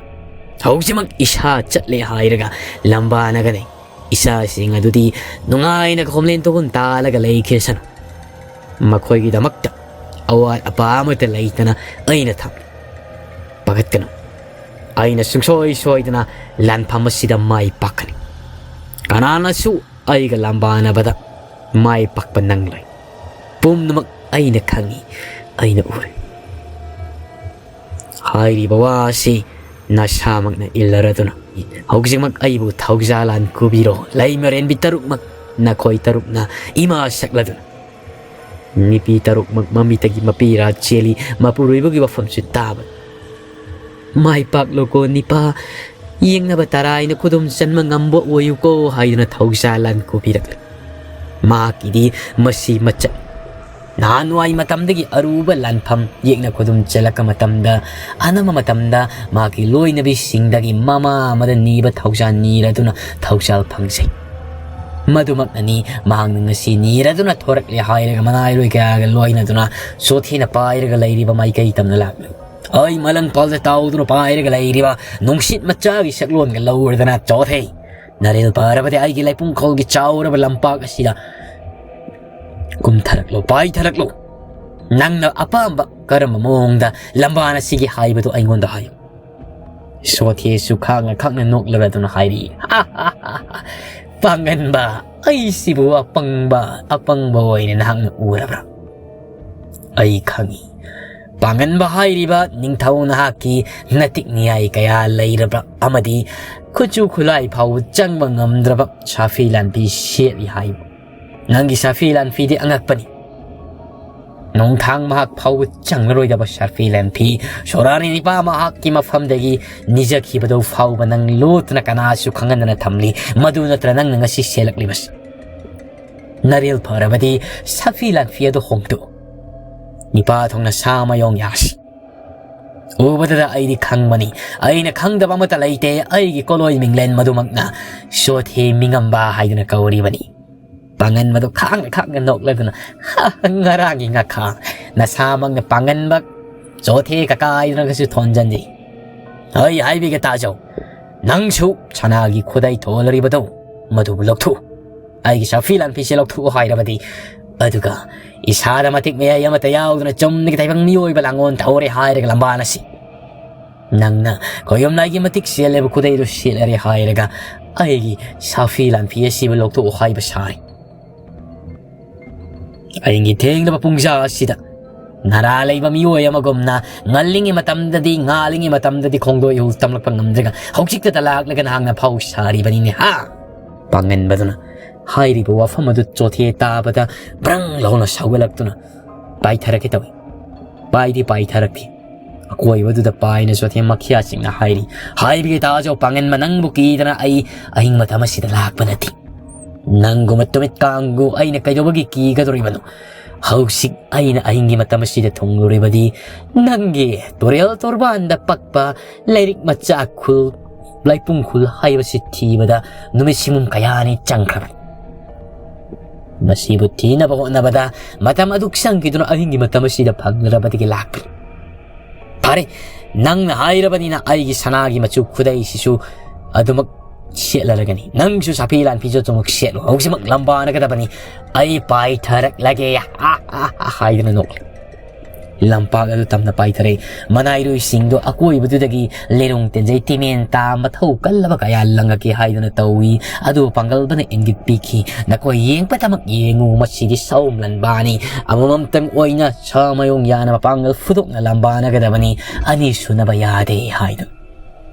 ꯍꯧꯖꯤꯛꯃꯛ ꯏꯁꯥ ꯆꯠꯂꯦ ꯍꯥꯏꯔꯒ ꯂꯝꯕꯥꯅꯒꯅꯤ꯫ ꯏꯆꯥꯁꯤꯡ ꯑꯗꯨꯗꯤ ꯅꯨꯡꯉꯥꯏꯅ ꯈꯣꯝꯂꯦꯟ ꯇꯨꯍꯨꯟ ꯇꯥꯜꯂꯒ ꯂꯩꯈꯤꯁꯅꯨ꯫ ꯃꯈꯣꯏꯒꯤꯗꯃꯛꯇ ꯑꯋꯥꯠ ꯑꯄꯥ ꯑꯃꯠꯇ ꯂꯩꯇꯅ ꯑꯩꯅ ꯊꯝꯃꯤ꯫ ꯄꯥꯈꯠꯀꯅꯨ꯫ ꯑꯩꯅ ꯁꯨꯡꯁꯣꯏ ꯁꯣꯏꯗꯅ ꯂꯥꯟꯐꯝ ꯑꯁꯤꯗ ꯃꯥꯏ ꯄꯥꯛꯀꯅꯤ꯫ ꯀꯅꯥꯅꯁꯨ ꯑꯩꯒ ꯂꯥꯝꯕꯥꯅꯕꯗ ꯃꯥꯏ ꯄꯥꯛꯄ ꯅꯪꯂꯣꯏ꯫ ꯄꯨꯝꯅꯃꯛ ꯑꯩꯅ ꯈꯪꯏ꯫ ꯑꯩꯅ ꯎꯔꯦ꯫ ꯍꯥꯏꯔꯤꯕ ꯋꯥ ꯑꯁꯤ ꯅꯁꯥꯃꯛꯅ ꯏꯜꯂꯔꯗꯨꯅ ꯍꯧꯖꯤꯛꯃꯛ ꯑꯩꯕꯨ ꯊꯧꯖꯥꯂꯥꯟ ꯀꯨꯕꯤꯔꯣ꯫ ꯂꯩꯃꯔꯦꯟꯕꯤ ꯇꯔꯨꯛꯃꯛ ꯅꯈꯣꯏ ꯇꯔꯨꯛꯅ ꯏꯃꯥ ꯁꯛꯂꯗꯨꯅ ꯅꯨꯄꯤ ꯇꯔꯨꯛꯃꯛ ꯃꯃꯤꯠꯇꯒꯤ ꯃꯄꯤꯔꯥ ꯆꯦꯜꯂꯤ꯫ ꯃꯄꯨꯔꯣꯏꯕꯒꯤ ꯋꯥꯐꯝꯁꯨ ꯇꯥꯕ꯫ ꯃꯥꯏ ꯄꯥꯛꯂꯣꯀꯣ ꯅꯤꯄꯥ, ꯌꯦꯛꯅꯕ ꯇꯔꯥꯏꯅ ꯈꯨꯗꯨꯝ ꯆꯟꯕ ꯉꯝꯕ ꯑꯣꯏꯌꯨꯀꯣ ꯍꯥꯏꯗꯨꯅ ꯊꯧꯖꯥꯂꯥꯟ ꯀꯨꯕꯤꯔꯛꯂꯤ꯫ ꯃꯍꯥꯛꯀꯤꯗꯤ ꯃꯁꯤ ꯃꯆꯠ꯫ ꯅꯍꯥꯟꯋꯥꯏ ꯃꯇꯝꯗꯒꯤ ꯑꯔꯨꯕ ꯂꯥꯟꯐꯝ ꯌꯦꯛꯅ ꯈꯨꯗꯨꯝ ꯆꯦꯜꯂꯛꯄ ꯃꯇꯝꯗ, ꯑꯅꯝꯕ ꯃꯇꯝꯗ ꯃꯍꯥꯛꯀꯤ ꯂꯣꯏꯅꯕꯤꯁꯤꯡꯗꯒꯤ ꯃꯃꯥ ꯑꯃꯗ ꯅꯤꯕ ꯊꯧꯖꯥꯜ ꯅꯤꯔꯗꯨꯅ ꯊꯧꯖꯥꯜ ꯐꯪꯖꯩ꯫ ꯃꯗꯨꯃꯛꯅꯅꯤ ꯃꯍꯥꯛꯅ ꯉꯁꯤ ꯅꯤꯔꯗꯨꯅ ꯊꯣꯔꯛꯂꯦ ꯍꯥꯏꯔꯒ ꯃꯅꯥꯏꯔꯣꯏ ꯀꯌꯥꯒ ꯂꯣꯏꯅꯗꯨꯅ ꯆꯣꯊꯦꯅ ꯄꯥꯏꯔꯒ ꯂꯩꯔꯤꯕ ꯃꯥꯏꯀꯩ ꯇꯝꯅ ꯂꯥꯛꯂꯤ꯫ ꯑꯩ ꯃꯂꯟ ꯄꯥꯜꯗ ꯇꯥꯎꯗꯨꯅ ꯄꯥꯏꯔꯒ ꯂꯩꯔꯤꯕ ꯅꯨꯡꯁꯤꯠ ꯃꯆꯥꯒꯤ ꯁꯛꯂꯣꯟꯒ ꯂꯧꯔꯗꯅ ꯆꯣꯊꯦ꯫ ꯅꯔꯦꯜ ꯄꯥꯔꯕꯗꯤ ꯑꯩꯒꯤ ꯂꯩꯄꯨꯡꯈꯣꯜꯒꯤ ꯆꯥꯎꯔꯕ ꯂꯝꯄꯥꯛ ꯑꯁꯤꯗ ꯀꯨꯝꯊꯔꯛꯂꯣ, ꯄꯥꯏꯊꯔꯛꯂꯣ꯫ ꯅꯪꯅ ꯑꯄꯥꯝꯕ ꯀꯔꯝꯕ ꯃꯑꯣꯡꯗ ꯂꯝꯕꯥꯟ ꯑꯁꯤꯒꯤ ꯍꯥꯏꯕꯗꯨ ꯑꯩꯉꯣꯟꯗ ꯍꯥꯏꯌꯨ꯫ ꯁꯣꯊꯦꯁꯨ ꯈꯥꯡꯅ ꯈꯥꯡꯅ ꯅꯣꯛꯂꯔꯗꯨꯅ ꯍꯥꯏꯔꯤ, "ꯄꯥꯡꯒꯟꯕ, ꯑꯩꯁꯤꯕꯨ ꯑꯄꯪꯕ, ꯑꯄꯪꯕ ꯑꯣꯏꯅ ꯅꯍꯥꯛꯅ ꯎꯔꯕ꯭ꯔꯥ? ꯑꯩ ꯈꯪꯏ꯫ ꯄꯥꯡꯒꯟꯕ ꯍꯥꯏꯔꯤꯕ ꯅꯤꯡꯊꯧ ꯅꯍꯥꯛꯀꯤ ꯅꯇꯤꯛ ꯅꯤꯌꯥꯏ ꯀꯌꯥ ꯂꯩꯔꯕ ꯑꯃꯗꯤ ꯈꯨꯠꯁꯨ ꯈꯨꯠꯂꯥꯏ ꯐꯥꯎꯕ ꯆꯪꯕ ꯉꯝꯗ꯭ꯔꯕ ꯁꯥꯐꯤ ꯂꯥꯟꯐꯤ ꯁꯦꯠꯂꯤ ꯍꯥꯏꯕ꯫ ꯅꯪꯒꯤ ꯁꯥꯐꯤ ꯂꯥꯟꯐꯤꯗꯤ ꯑꯉꯛꯄꯅꯤ꯫ ꯅꯣꯡꯊꯥꯡ ꯃꯍꯥꯛ ꯐꯥꯎꯕ ꯆꯪꯂꯔꯣꯏꯗꯕ ꯁꯥꯐꯤ ꯂꯥꯟꯐꯤ, ꯁꯣꯔꯥꯔꯤ ꯅꯤꯄꯥ ꯃꯍꯥꯛꯀꯤ ꯃꯐꯝꯗꯒꯤ ꯅꯤꯖꯈꯤꯕꯗꯨ ꯐꯥꯎꯕ ꯅꯪ ꯂꯣꯠꯇꯨꯅ ꯀꯅꯥꯁꯨ ꯈꯪꯍꯟꯗꯅ ꯊꯝꯂꯤ꯫ ꯃꯗꯨ ꯅꯠꯇ꯭ꯔ ꯅꯪꯅ ꯉꯁꯤ ꯁꯦꯠꯂꯛꯂꯤꯕꯁꯤ꯫ ꯅꯔꯦꯜ ꯐꯔꯕꯗꯤ ꯁꯥꯐꯤ ꯂꯥꯟꯐꯤ ꯑꯗꯨ ꯍꯣꯡꯗꯣꯛꯎ꯫ ꯅꯤꯄꯥ ꯊꯣꯡꯅ ꯁꯥ ꯃꯌꯣꯡ ꯌꯥꯁꯤ꯫ ꯎꯕꯗꯗ ꯑꯩꯗꯤ ꯈꯪꯕꯅꯤ꯫ ꯑꯩꯅ ꯈꯪꯗꯕ ꯑꯃꯠꯇ ꯂꯩꯇꯦ꯫ ꯑꯩꯒꯤ ꯀꯣꯂꯣꯏ ꯃꯤꯡꯂꯦꯟ ꯃꯗꯨꯃꯛꯅ ꯁꯣꯊꯦ ꯃꯤꯉꯝꯕ ꯍꯥꯏꯗꯨꯅ ꯀꯧꯔꯤꯕꯅꯤ꯫" ꯄꯥꯡꯒꯟꯕꯗꯨ ꯈꯥꯡꯅ ꯈꯥꯡꯅ ꯅꯣꯛꯂꯗꯨꯅ, "ꯉꯔꯥꯡꯒꯤ ꯉꯥꯈꯥ, ꯅꯁꯥꯃꯛꯅ ꯄꯥꯡꯒꯟꯕ ꯆꯣꯊꯦ ꯀꯀꯥ ꯍꯥꯏꯗꯨꯅꯒꯁꯨ ꯊꯣꯟꯖꯟꯖꯤ꯫ ꯑꯩ ꯍꯥꯏꯕꯤꯒꯦ ꯇꯥꯖꯧ, ꯅꯪꯁꯨ ꯁꯅꯥꯒꯤ ꯈꯨꯗꯩ ꯊꯣꯜꯂꯔꯤꯕꯗꯣ ꯃꯗꯨꯕꯨ ꯂꯧꯊꯣꯛꯎ꯫ ꯑꯩꯒꯤ ꯁꯥꯐꯤ ꯂꯥꯟꯐꯤꯁꯦ ꯂꯧꯊꯣꯛꯎ ꯍꯥꯏꯔꯕꯗꯤ, ꯑꯗꯨꯒ ꯏꯁꯥꯗ ꯃꯇꯤꯛ ꯃꯌꯥꯏ ꯑꯃꯠꯇ ꯌꯥꯎꯗꯅ ꯆꯨꯝꯅꯒꯤ ꯇꯥꯏꯕꯪ ꯃꯤꯑꯣꯏꯕ ꯂꯥꯡꯑꯣꯟ ꯇꯧꯔꯦ ꯍꯥꯏꯔꯒ ꯂꯝꯕꯥꯟ ꯑꯁꯤ ꯅꯪꯅ ꯈꯣꯏꯌꯨꯝꯅꯥꯏꯒꯤ ꯃꯇꯤꯛ ꯆꯦꯜꯂꯦꯕ ꯈꯨꯗꯩꯗꯨ ꯁꯦꯠꯂꯔꯦ ꯍꯥꯏꯔꯒ ꯑꯩꯒꯤ ꯁꯥꯐꯤ ꯂꯥꯟꯐꯤ ꯑꯁꯤꯕꯨ ꯂꯧꯊꯣꯛꯎ ꯍꯥꯏꯕ ꯁꯥꯏ꯫ ꯑꯩꯒꯤ ꯊꯦꯡꯂꯕ ꯄꯨꯡꯖꯥ ꯑꯁꯤꯗ ꯅꯔꯥ ꯂꯩꯕ ꯃꯤꯑꯣꯏ ꯑꯃꯒꯨꯝꯅ ꯉꯜꯂꯤꯉꯩ ꯃꯇꯝꯗꯗꯤ, ꯉꯥꯜꯂꯤꯉꯩ ꯃꯇꯝꯗꯗꯤ ꯈꯣꯡꯗꯣꯏ ꯏꯍꯨꯜ ꯇꯝꯂꯛꯄ ꯉꯝꯗ꯭ꯔꯒ ꯍꯧꯖꯤꯛꯇꯗ ꯂꯥꯛꯂꯒ ꯅꯍꯥꯛꯅ ꯐꯥꯎ ꯁꯥꯔꯤꯕꯅꯤꯅꯦ ꯍꯥ?" ꯄꯥꯡꯒꯟꯕꯗꯨꯅ ꯍꯥꯏꯔꯤꯕ ꯋꯥꯐꯝ ꯑꯗꯨ ꯆꯣꯊꯦ ꯇꯥꯕꯗ ꯕ꯭ꯔꯪ ꯂꯥꯎꯅ ꯁꯥꯎꯒꯠꯂꯛꯇꯨꯅ ꯄꯥꯏꯊꯔꯛꯀꯦ ꯇꯧꯏ꯫ ꯄꯥꯏꯗꯤ ꯄꯥꯏꯊꯔꯛꯈꯤ꯫ ꯑꯀꯣꯏꯕꯗꯨꯗ ꯄꯥꯏꯅ ꯆꯣꯊꯦ ꯃꯈꯤꯌꯥꯁꯤꯡꯅ ꯍꯥꯏꯔꯤ, "ꯍꯥꯏꯕꯤꯒꯦ ꯇꯥꯖꯧ ꯄꯥꯡꯒꯟꯕ, ꯅꯪꯕꯨ ꯀꯤꯗꯅ ꯑꯩ ꯑꯍꯤꯡ ꯃꯇꯝ ꯑꯁꯤꯗ ꯂꯥꯛꯄ ꯅꯠꯇꯦ꯫ ꯅꯪꯒꯨꯝꯕ ꯇꯨꯃꯤꯠ ꯀꯥꯡꯕꯨ ꯑꯩꯅ ꯀꯩꯗꯧꯕꯒꯤ ꯀꯤꯒꯗꯧꯔꯤꯕꯅꯣ? ꯍꯧꯖꯤꯛ ꯑꯩꯅ ꯑꯍꯤꯡꯒꯤ ꯃꯇꯝ ꯑꯁꯤꯗ ꯊꯨꯡꯂꯨꯔꯤꯕꯗꯤ ꯅꯪꯒꯤ ꯇꯨꯔꯦꯜ ꯇꯣꯔꯕꯥꯟꯗ ꯄꯛꯄ ꯂꯥꯏꯔꯤꯛ ꯃꯆꯥ ꯈꯨꯜ, ꯂꯥꯏꯄꯨꯡ ꯈꯨꯜ ꯍꯥꯏꯕꯁꯤ ꯊꯤꯕꯗ ꯅꯨꯃꯤꯠ ꯁꯤꯃꯨꯝ ꯀꯌꯥꯅꯤ ꯆꯪꯈ꯭ꯔꯕꯅꯤ꯫ ꯃꯁꯤꯕꯨ ꯊꯤꯅꯕ ꯍꯣꯠꯅꯕꯗ ꯃꯇꯝ ꯑꯗꯨꯛ ꯆꯪꯈꯤꯗꯨꯅ ꯑꯍꯤꯡꯒꯤ ꯃꯇꯝ ꯑꯁꯤꯗ ꯐꯪꯂꯔꯕꯗꯒꯤ ꯂꯥꯛꯄꯅꯤ꯫ ꯐꯔꯦ, ꯅꯪꯅ ꯍꯥꯏꯔꯕꯅꯤꯅ ꯑꯩꯒꯤ ꯁꯅꯥꯒꯤ ꯃꯆꯨ ꯈꯨꯗꯩꯁꯤꯁꯨ ꯑꯗꯨꯃꯛ ꯁꯦꯠꯂꯔꯒꯅꯤ꯫ ꯅꯪꯁꯨ ꯁꯥꯐꯤ ꯂꯥꯟꯐꯤꯁꯨ ꯑꯗꯨꯃꯛ ꯁꯦꯠꯂꯨ꯫ ꯍꯧꯖꯤꯛꯃꯛ ꯂꯝꯕꯥꯅꯒꯗꯕꯅꯤ꯫ ꯑꯩ ꯄꯥꯏꯊꯔꯛꯂꯒꯦ" ꯍꯥꯏꯗꯨꯅ ꯅꯣꯛꯂꯤ꯫ ꯂꯝꯄꯥꯛ ꯑꯗꯨ ꯇꯝꯅ ꯄꯥꯏꯊꯔꯛꯏ꯫ ꯃꯅꯥꯏꯔꯣꯏꯁꯤꯡꯗꯨ ꯑꯀꯣꯏꯕꯗꯨꯗꯒꯤ ꯂꯤꯔꯨꯡ ꯇꯤꯟꯖꯩ ꯇꯤꯃꯦꯟ ꯇꯥ ꯃꯊꯧ ꯀꯜꯂꯕ ꯀꯌꯥ ꯂꯪꯉꯛꯀꯦ ꯍꯥꯏꯗꯨꯅ ꯇꯧꯏ꯫ ꯑꯗꯨꯕꯨ ꯄꯥꯡꯒꯜꯕꯅ ꯏꯪꯒꯤꯠ ꯄꯤꯈꯤ꯫ "ꯅꯈꯣꯏ ꯌꯦꯡꯕꯇꯃꯛ ꯌꯦꯡꯉꯨ, ꯃꯁꯤꯗꯤ ꯁꯥꯎꯝ ꯂꯟꯕꯥꯅꯤ꯫ ꯑꯃꯃꯝꯇꯪ ꯑꯣꯏꯅ ꯁꯥ ꯃꯌꯣꯡ ꯌꯥꯅꯕ ꯄꯥꯡꯒꯜ ꯐꯨꯗꯣꯛꯅ ꯂꯝꯕꯥꯅꯒꯗꯕꯅꯤ, ꯑꯅꯤ ꯁꯨꯅꯕ ꯌꯥꯗꯦ" ꯍꯥꯏꯗꯨꯅ꯫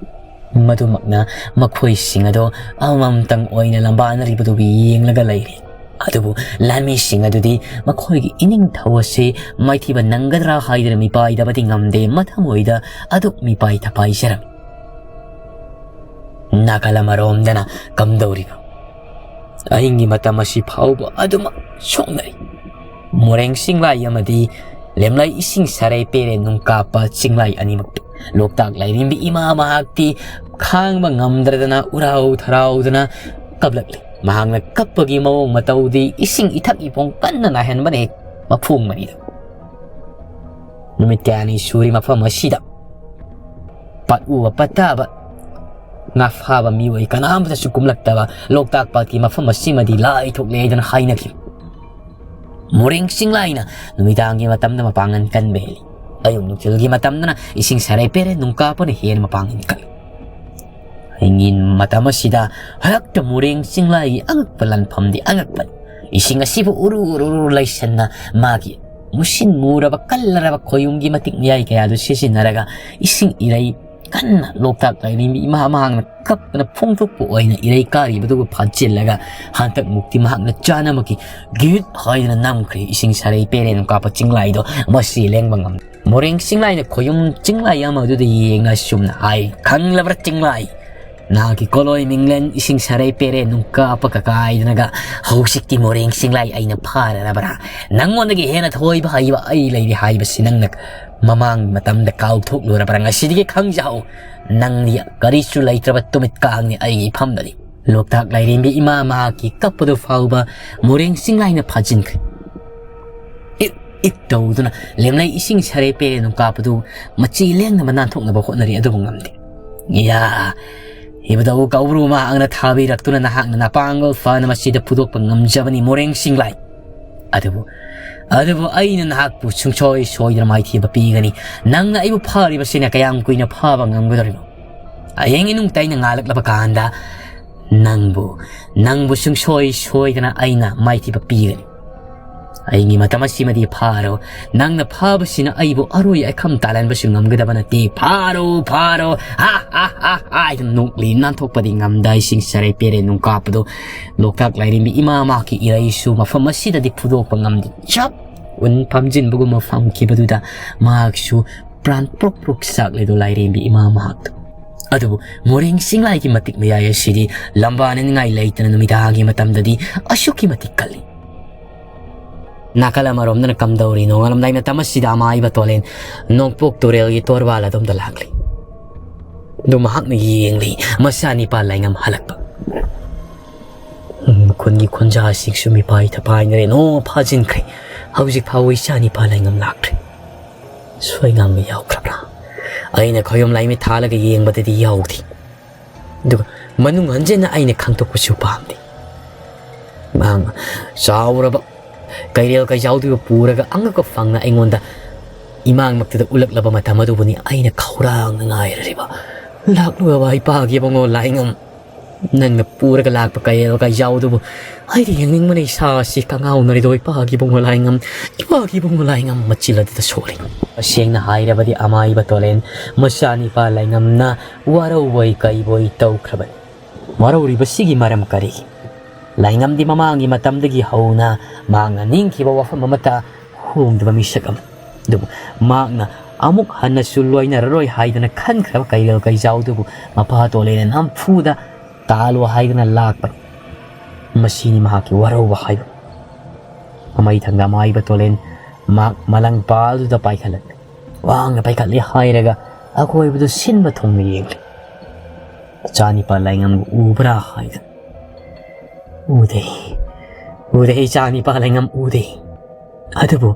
ꯃꯗꯨꯃꯛꯅ ꯃꯈꯣꯏꯁꯤꯡ ꯑꯗꯣ ꯑꯃꯃꯝꯇꯪ ꯑꯣꯏꯅ ꯂꯝꯕꯥꯅꯔꯤꯕꯗꯨꯒꯤ ꯌꯦꯡꯂꯒ ꯂꯩꯔꯤ꯫ ꯑꯗꯨꯕꯨ ꯂꯥꯟꯃꯤꯁꯤꯡ ꯑꯗꯨꯗꯤ ꯃꯈꯣꯏꯒꯤ ꯏꯅꯤꯡꯊꯧ ꯑꯁꯤ ꯃꯥꯏꯊꯤꯕ ꯅꯪꯒꯗ꯭ꯔꯥ ꯍꯥꯏꯗꯨꯅ ꯃꯤꯄꯥꯏꯗꯕꯗꯤ ꯉꯝꯗꯦ, ꯃꯊꯃꯣꯏꯗ ꯑꯗꯨꯛ ꯃꯤꯄꯥꯏ ꯊꯄꯥꯏꯖꯔꯝꯃꯤ꯫ ꯅꯥꯀꯜ ꯑꯃꯔꯣꯝꯗꯅ ꯀꯝꯗꯧꯔꯤꯕ? ꯑꯍꯤꯡꯒꯤ ꯃꯇꯝ ꯑꯁꯤ ꯐꯥꯎꯕ ꯑꯗꯨꯃꯛ ꯁꯣꯛꯅꯔꯤ꯫ ꯃꯣꯔꯦꯡ ꯆꯤꯡꯂꯥꯏ ꯑꯃꯗꯤ ꯂꯦꯝꯂꯩ ꯏꯁꯤꯡ ꯁꯔꯩ ꯄꯦꯔꯦ ꯅꯨꯡ ꯀꯥꯞꯄ ꯆꯤꯡꯂꯥꯏ ꯑꯅꯤꯃꯛꯇ ꯂꯣꯛꯇꯥꯛ ꯂꯥꯏꯔꯦꯝꯕꯤ ꯏꯃꯥ ꯃꯍꯥꯛꯇꯤ ꯈꯥꯡꯕ ꯉꯝꯗ꯭ꯔꯗꯅ ꯎꯔꯥꯎ ꯊꯔꯥꯎꯗꯅ ꯀꯞꯂꯛꯂꯤ꯫ ꯃꯍꯥꯛꯅ ꯀꯞꯄꯒꯤ ꯃꯑꯣꯡ ꯃꯇꯧꯗꯤ ꯏꯁꯤꯡ ꯏꯊꯛ ꯏꯐꯣꯡ ꯀꯟꯅ ꯅꯥꯏꯍꯟꯕꯅ ꯍꯦꯛ ꯃꯈꯣꯡ ꯃꯔꯤꯗ꯫ ꯅꯨꯃꯤꯠ ꯀꯌꯥꯅꯤ ꯁꯨꯔꯤ ꯃꯐꯝ ꯑꯁꯤꯗ ꯄꯠ ꯎꯕ ꯄꯠ ꯇꯥꯕ ꯉꯥ ꯐꯥꯕ ꯃꯤꯑꯣꯏ ꯀꯅꯥꯝꯇꯁꯨ ꯀꯨꯝꯂꯛꯇꯕ ꯂꯣꯛꯇꯥꯛ ꯄꯥꯠꯀꯤ ꯃꯐꯝ ꯑꯁꯤꯃꯗꯤ ꯂꯥꯏ ꯊꯣꯛꯂꯦ ꯍꯥꯏꯗꯅ ꯍꯥꯏꯅꯈꯤ꯫ ꯃꯣꯔꯦꯡ ꯆꯤꯡꯂꯥꯏꯅ ꯅꯨꯃꯤꯗꯥꯡꯒꯤ ꯃꯇꯝꯗ ꯃꯄꯥꯡꯒꯜ ꯀꯟꯕ ꯍꯦꯜꯂꯤ꯫ ꯑꯌꯨꯛ ꯅꯨꯡꯊꯤꯜꯒꯤ ꯃꯇꯝꯗꯅ ꯏꯁꯤꯡ ꯁꯔꯩ ꯄꯦꯔꯦ ꯅꯨꯡ ꯀꯥꯞꯄꯅ ꯍꯦꯟꯅ ꯃꯄꯥꯡꯒꯜ ꯀꯜꯂꯤ꯫ ꯑꯍꯤꯡꯒꯤ ꯃꯇꯝ ꯑꯁꯤꯗ ꯍꯦꯛꯇ ꯃꯣꯔꯦꯡ ꯆꯤꯡꯂꯥꯏꯒꯤ ꯑꯉꯛꯄ ꯂꯥꯟꯐꯝꯗꯤ ꯑꯉꯛꯄꯅꯤ꯫ ꯏꯁꯤꯡ ꯑꯁꯤꯕꯨ ꯎꯔꯨ ꯎꯔꯨ ꯎꯔꯨ ꯂꯩꯁꯟꯅ ꯃꯥꯒꯤ ꯃꯨꯁꯤꯟ ꯃꯨꯔꯕ ꯀꯜꯂꯔꯕ ꯈꯣꯌꯨꯝꯒꯤ ꯃꯇꯤꯛ ꯃꯌꯥꯏ ꯀꯌꯥꯗꯨ ꯁꯤꯖꯤꯟꯅꯔꯒ ꯏꯁꯤꯡ ꯏꯔꯩ ꯀꯟꯅ ꯂꯣꯛꯇꯥꯛ ꯂꯥꯏꯔꯦꯝꯕꯤ ꯏꯃꯥ ꯃꯍꯥꯛꯅ ꯀꯞꯇꯅ ꯐꯣꯡꯗꯣꯛꯄ ꯑꯣꯏꯅ ꯏꯔꯩ ꯀꯥꯔꯤꯕꯗꯨꯕꯨ ꯐꯥꯖꯤꯜꯂꯒ ꯍꯟꯗꯛ ꯃꯨꯛꯇꯤ ꯃꯍꯥꯛꯅ ꯆꯥꯅꯃꯛꯀꯤ ꯒꯤꯠ ꯍꯥꯏꯗꯨꯅ ꯅꯝꯈ꯭ꯔꯦ ꯏꯁꯤꯡ ꯁꯔꯩ ꯄꯦꯔꯦꯅ ꯀꯥꯞꯄ ꯆꯤꯡꯂꯥꯏꯗꯣ ꯃꯁꯤ ꯂꯦꯡꯕ ꯉꯝꯗꯦ꯫ ꯃꯣꯔꯦꯡ ꯆꯤꯡꯂꯥꯏꯅ ꯈꯣꯌꯨꯝ ꯆꯤꯡꯂꯥꯏ ꯑꯃꯗꯨꯗ ꯌꯦꯡꯅ ꯁꯨꯝꯅ ꯍꯥꯏ, "ꯈꯪꯂꯕ꯭ꯔꯥ ꯆꯤꯡꯂꯥꯏ? ꯅꯍꯥꯛꯀꯤ ꯀꯣꯂꯣꯏ ꯃꯤꯡꯂꯦꯟ ꯏꯁꯤꯡ ꯁꯔꯩ ꯄꯦꯔꯦ ꯅꯨꯡ ꯀꯥꯞꯄ ꯀꯀꯥꯏꯗꯨꯅꯒ ꯍꯧꯖꯤꯛꯇꯤ ꯃꯣꯔꯦꯡ ꯆꯤꯡꯂꯥꯏ ꯑꯩꯅ ꯐꯥꯔꯔꯕ꯭ꯔꯥ? ꯅꯪꯉꯣꯟꯗꯒꯤ ꯍꯦꯟꯅ ꯊꯣꯏꯕ ꯍꯩꯕ ꯑꯩ ꯂꯩꯔꯤ ꯍꯥꯏꯕꯁꯤ ꯅꯪꯅ ꯃꯃꯥꯡ ꯃꯇꯝꯗ ꯀꯥꯎꯊꯣꯛꯂꯨꯔꯕ꯭ꯔꯥ? ꯉꯁꯤꯗꯒꯤ ꯈꯪꯖꯍꯧ, ꯅꯪꯗꯤ ꯀꯔꯤꯁꯨ ꯂꯩꯇ꯭ꯔꯕ ꯇꯨꯃꯤꯠ ꯀꯥꯡꯅꯤ ꯑꯩꯒꯤ ꯏꯐꯝꯗꯗꯤ"꯫ ꯂꯣꯛꯇꯥꯛ ꯂꯥꯏꯔꯦꯝꯕꯤ ꯏꯃꯥ ꯃꯍꯥꯛꯀꯤ ꯀꯞꯄꯗꯨ ꯐꯥꯎꯕ ꯃꯣꯔꯦꯡ ꯆꯤꯡꯂꯥꯏꯅ ꯐꯥꯖꯤꯟꯈ꯭ꯔꯦ꯫ ꯏꯛ ꯏꯛ ꯇꯧꯗꯨꯅ ꯂꯦꯝꯂꯩ ꯏꯁꯤꯡ ꯁꯔꯩ ꯄꯦꯔꯦ ꯅꯨꯡ ꯀꯥꯞꯄꯗꯨ ꯃꯆꯤ ꯂꯦꯡꯗꯅ ꯅꯥꯟꯊꯣꯛꯅꯕ ꯍꯣꯠꯅꯔꯤ, ꯑꯗꯨꯕꯨ ꯉꯝꯗꯦ꯫ "ꯌꯥ, ꯏꯕꯨꯙꯧ ꯀꯧꯕ꯭ꯔꯨ ꯃꯍꯥꯛꯅ ꯊꯥꯕꯤꯔꯛꯇꯨꯅ ꯅꯍꯥꯛꯅ ꯅꯄꯥꯡꯒꯜ ꯐꯅ ꯃꯁꯤꯗ ꯐꯨꯗꯣꯛꯄ ꯉꯝꯖꯕꯅꯤ ꯃꯣꯔꯦꯡ ꯆꯤꯡꯂꯥꯏ꯫ ꯑꯗꯨꯕꯨ, ꯑꯗꯨꯕꯨ ꯑꯩꯅ ꯅꯍꯥꯛꯄꯨ ꯁꯨꯡꯁꯣꯏ ꯁꯣꯏꯗꯅ ꯃꯥꯏꯊꯤꯕ ꯄꯤꯒꯅꯤ꯫ ꯅꯪꯅ ꯑꯩꯕꯨ ꯐꯥꯔꯤꯕꯁꯤꯅ ꯀꯌꯥꯝ ꯀꯨꯏꯅ ꯐꯥꯕ ꯉꯝꯒꯗꯧꯔꯤꯕꯣ? ꯍꯌꯦꯡ ꯏꯅꯨꯡꯇ ꯑꯩꯅ ꯉꯥꯜꯂꯛꯂꯕ ꯀꯥꯟꯗ ꯅꯪꯕꯨ, ꯅꯪꯕꯨ ꯁꯨꯡꯁꯣꯏ ꯁꯣꯏꯗꯅ ꯑꯩꯅ ꯃꯥꯏꯊꯤꯕ ꯄꯤꯒꯅꯤ꯫ ꯑꯩꯒꯤ ꯃꯇꯝ ꯑꯁꯤꯃꯗꯤ ꯐꯥꯔꯣ꯫ ꯅꯪꯅ ꯐꯥꯕꯁꯤꯅ ꯑꯩꯕꯨ ꯑꯔꯣꯏ ꯑꯈꯝ ꯇꯥꯜꯍꯟꯕꯁꯨ ꯉꯝꯒꯗꯕ ꯅꯠꯇꯦ꯫ ꯐꯥꯔꯣ, ꯐꯥꯔꯣ, ꯍꯥ, ꯍꯥ, ꯍꯥ, ꯍꯥ" ꯍꯥꯏꯗꯨꯅ ꯅꯣꯛꯂꯤ꯫ ꯅꯥꯟꯊꯣꯛꯄꯗꯤ ꯉꯝꯗ ꯏꯁꯤꯡ ꯁꯔꯩ ꯄꯦꯔꯦ ꯅꯨꯡ ꯀꯥꯞꯄꯗꯨ꯫ ꯂꯣꯛꯇꯥꯛ ꯂꯥꯏꯔꯦꯝꯕꯤ ꯏꯃꯥ ꯃꯍꯥꯛꯀꯤ ꯏꯔꯩꯁꯨ ꯃꯐꯝ ꯑꯁꯤꯗꯗꯤ ꯐꯨꯗꯣꯛꯄ ꯉꯝꯗꯦ꯫ ꯆꯞ ꯎꯟ ꯐꯝꯖꯤꯟꯕꯒꯨꯝꯕ ꯐꯝꯈꯤꯕꯗꯨꯗ ꯃꯍꯥꯛꯁꯨ ꯄ꯭ꯔꯥꯟ ꯄ꯭ꯔꯣꯛ ꯄ꯭ꯔꯣꯛ ꯆꯥꯛꯂꯦꯗꯣ ꯂꯥꯏꯔꯦꯝꯕꯤ ꯏꯃꯥ ꯃꯍꯥꯛꯇꯨ꯫ ꯑꯗꯨꯕꯨ ꯃꯣꯔꯦꯡ ꯆꯤꯡꯂꯥꯏꯒꯤ ꯃꯇꯤꯛ ꯃꯌꯥꯏ ꯑꯁꯤꯗꯤ ꯂꯝꯕꯥꯅꯅꯤꯡꯉꯥꯏ ꯂꯩꯇꯅ ꯅꯨꯃꯤꯗꯥꯡꯒꯤ ꯃꯇꯝꯗꯗꯤ ꯑꯁꯨꯛꯀꯤ ꯃꯇꯤꯛ ꯀꯜꯂꯤ꯫ ꯅꯥꯀꯜ ꯑꯃꯔꯣꯝꯗꯅ ꯀꯝꯗꯧꯔꯤ? ꯅꯣꯡꯉꯥꯜꯂꯝꯗꯥꯏ ꯃꯇꯝ ꯑꯁꯤꯗ ꯑꯃꯥꯏꯕ ꯇꯣꯂꯦꯟ ꯅꯣꯡꯄꯣꯛ ꯇꯨꯔꯦꯜꯒꯤ ꯇꯣꯔꯕꯥꯜ ꯑꯗꯣꯝꯗ ꯂꯥꯛꯂꯤ꯫ ꯑꯗꯨ ꯃꯍꯥꯛꯅ ꯌꯦꯡꯂꯤ, ꯃꯆꯥꯅꯤꯄꯥ ꯂꯥꯏꯉꯝ ꯍꯜꯂꯛꯄ꯫ ꯎꯝ, ꯈꯨꯟꯒꯤ ꯈꯨꯟꯖꯥꯁꯤꯡꯁꯨ ꯃꯤꯄꯥꯏ ꯊꯄꯥꯏꯅꯔꯦ꯫ ꯅꯣꯡ ꯐꯥꯖꯤꯟꯈ꯭ꯔꯦ꯫ ꯍꯧꯖꯤꯛ ꯐꯥꯎꯕ ꯏꯆꯥꯅꯤꯄꯥ ꯂꯥꯏꯉꯝ ꯂꯥꯛꯇ꯭ꯔꯤ꯫ ꯁꯣꯏꯉꯥꯝꯕ ꯌꯥꯎꯈ꯭ꯔꯕ꯭ꯔꯥ? ꯑꯩꯅ ꯈꯣꯌꯨꯝ ꯂꯥꯏꯃꯤꯠ ꯊꯥꯜꯂꯒ ꯌꯦꯡꯕꯗꯗꯤ ꯌꯥꯎꯗꯦ꯫ ꯑꯗꯨꯒ ꯃꯅꯨꯡ ꯍꯟꯖꯟꯅ ꯑꯩꯅ ꯈꯪꯗꯣꯛꯄꯁꯨ ꯄꯥꯝꯗꯦ꯫ ꯃꯍꯥꯛꯅ ꯆꯥꯎꯔꯕ ꯀꯩꯔꯦꯜ ꯀꯩꯖꯥꯎꯗꯨ ꯄꯨꯔꯒ ꯑꯉꯛꯄ ꯐꯪꯅ ꯑꯩꯉꯣꯟꯗ ꯏꯃꯥꯡꯃꯛꯇꯗ ꯎꯠꯂꯛꯂꯕ ꯃꯇꯝ ꯑꯗꯨꯕꯨꯅꯤ ꯑꯩꯅ ꯈꯧꯔꯥꯡꯅ ꯉꯥꯏꯔꯤꯕ꯫ "ꯂꯥꯛꯂꯨꯔꯕ ꯏꯄꯥꯒꯤ ꯏꯕꯨꯡꯉꯣ ꯂꯥꯏꯉꯝ, ꯅꯪꯅ ꯄꯨꯔꯒ ꯂꯥꯛꯄ ꯀꯩꯔꯦꯜ ꯀꯩꯖꯥꯎꯗꯨꯕꯨ ꯑꯩꯗꯤ ꯌꯦꯡꯅꯤꯡꯕꯅ ꯏꯁꯥ ꯑꯁꯤ ꯀꯉꯥꯎꯅꯔꯤꯗꯣ, ꯏꯄꯥꯒꯤ ꯏꯕꯨꯡꯉꯣ ꯂꯥꯏꯉꯝ, ꯏꯄꯥꯒꯤ ꯏꯕꯨꯡꯉꯣ ꯂꯥꯏꯉꯝ ꯃꯆꯤꯜ ꯑꯗꯨꯗ ꯁꯣꯛꯂꯤ꯫ ꯇꯁꯦꯡꯅ ꯍꯥꯏꯔꯕꯗꯤ ꯑꯃꯥꯏꯕ ꯇꯣꯂꯦꯟ ꯃꯆꯥꯅꯤꯄꯥ ꯂꯥꯏꯉꯝꯅ ꯋꯥꯔꯧꯕꯣꯏ ꯀꯩꯕꯣꯏ ꯇꯧꯈ꯭ꯔꯕꯅꯤ꯫ ꯋꯥꯔꯧꯔꯤꯕꯁꯤꯒꯤ ꯃꯔꯝ ꯀꯔꯤ? ꯂꯥꯏꯉꯝꯗꯤ ꯃꯃꯥꯡꯒꯤ ꯃꯇꯝꯗꯒꯤ ꯍꯧꯅ ꯃꯍꯥꯛꯅ ꯅꯤꯡꯈꯤꯕ ꯋꯥꯐꯝ ꯑꯃꯠꯇ ꯍꯣꯡꯗꯕ ꯃꯤꯁꯛ ꯑꯃꯅꯤ꯫ ꯑꯗꯨꯕꯨ ꯃꯍꯥꯛꯅ ꯑꯃꯨꯛ ꯍꯟꯅꯁꯨ ꯂꯣꯏꯅꯔꯔꯣꯏ ꯍꯥꯏꯗꯨꯅ ꯈꯟꯈ꯭ꯔꯕ ꯀꯩꯔꯦꯜ ꯀꯩꯖꯥꯎꯗꯨꯕꯨ ꯃꯄꯥ ꯇꯣꯂꯦꯟꯅ ꯅꯝꯐꯨꯗ ꯇꯥꯜꯂꯨ ꯍꯥꯏꯗꯨꯅ ꯂꯥꯛꯄꯅꯤ꯫ ꯃꯁꯤꯅꯤ ꯃꯍꯥꯛꯀꯤ ꯋꯥꯔꯧꯕ ꯍꯥꯏꯕ꯫ ꯑꯃꯩꯊꯪꯗ ꯑꯃꯥꯏꯕ ꯇꯣꯂꯦꯟ ꯃꯍꯥꯛ ꯃꯂꯪ ꯄꯥꯜꯗꯨꯗ ꯄꯥꯏꯈꯠꯂꯛꯂꯦ꯫ ꯋꯥꯡꯅ ꯄꯥꯏꯈꯠꯂꯦ ꯍꯥꯏꯔꯒ ꯑꯀꯣꯏꯕꯗꯨ ꯁꯤꯟꯕ ꯊꯨꯡꯅ ꯌꯦꯡꯂꯦ꯫ ꯆꯥꯅꯤꯄꯥ ꯂꯥꯏꯉꯝꯕꯨ ꯎꯕ꯭ꯔꯥ ꯍꯥꯏꯗꯨꯅ꯫ "ꯎꯗꯦ, ꯎꯗꯦ, ꯏꯆꯥ ꯅꯤꯄꯥ ꯂꯩꯉꯝ ꯎꯗꯦ꯫ ꯑꯗꯨꯕꯨ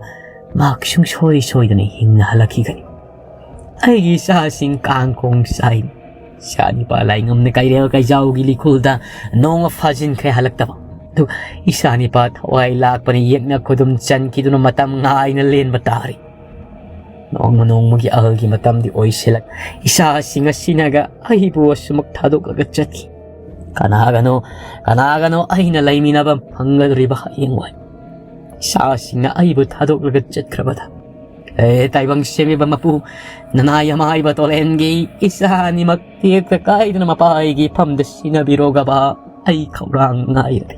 ꯃꯍꯥꯛ ꯁꯨꯡꯁꯣꯏ ꯁꯣꯏꯗꯅ ꯍꯤꯡꯅ ꯍꯜꯂꯛꯈꯤꯒꯅꯤ꯫ ꯑꯩꯒꯤ ꯏꯆꯥꯁꯤꯡ ꯀꯥꯡꯈꯣꯡ ꯆꯥꯏ꯫ ꯏꯆꯥ ꯅꯤꯄꯥ ꯂꯩꯉꯝꯅ ꯀꯩꯔꯦꯜ ꯀꯩꯖꯥꯎꯒꯤ ꯂꯤꯈꯨꯜꯗ ꯅꯣꯡꯃ ꯐꯥꯖꯤꯟꯈ꯭ꯔꯦ ꯍꯜꯂꯛꯇꯕ꯫ ꯑꯗꯨ ꯏꯆꯥ ꯅꯤꯄꯥ ꯊꯋꯥꯏ ꯂꯥꯛꯄꯅ ꯌꯦꯛꯅ ꯈꯨꯗꯨꯝ ꯆꯟꯈꯤꯗꯨꯅ ꯃꯇꯝ ꯉꯥꯏꯅ ꯂꯦꯟꯕ ꯇꯥꯔꯤ꯫ ꯅꯣꯡꯃ ꯅꯣꯡꯃꯒꯤ ꯑꯍꯜꯒꯤ ꯃꯇꯝꯗꯤ ꯑꯣꯏꯁꯤꯜꯂꯛ, ꯏꯆꯥꯁꯤꯡ ꯑꯁꯤꯅꯒ ꯑꯩꯕꯨ ꯑꯁꯨꯃꯛ ꯊꯥꯗꯣꯛꯂꯒ ꯆꯠꯈꯤ꯫ ꯀꯅꯥꯒꯅꯣ, ꯀꯅꯥꯒꯅꯣ ꯑꯩꯅ ꯂꯩꯃꯤꯟꯅꯕ ꯐꯪꯒꯗꯧꯔꯤꯕ ꯍꯌꯦꯡꯋꯥꯏ? ꯏꯆꯥꯁꯤꯡꯅ ꯑꯩꯕꯨ ꯊꯥꯗꯣꯛꯂꯒ ꯆꯠꯈ꯭ꯔꯕꯗ꯫ ꯑꯦ, ꯇꯥꯏꯕꯪ ꯁꯦꯝꯕꯤꯕ ꯃꯄꯨ, ꯅꯅꯥꯏ ꯑꯃꯥꯏꯕ ꯇꯣꯂꯦꯟꯒꯤ ꯏꯆꯥ ꯑꯅꯤꯃꯛ ꯇꯦꯛꯇ ꯀꯥꯏꯗꯅ ꯃꯄꯥ ꯑꯩꯒꯤ ꯏꯐꯝꯗ ꯁꯤꯟꯅꯕꯤꯔꯣꯒꯕ ꯑꯩ ꯈꯧꯔꯥꯡ ꯉꯥꯏꯔꯦ꯫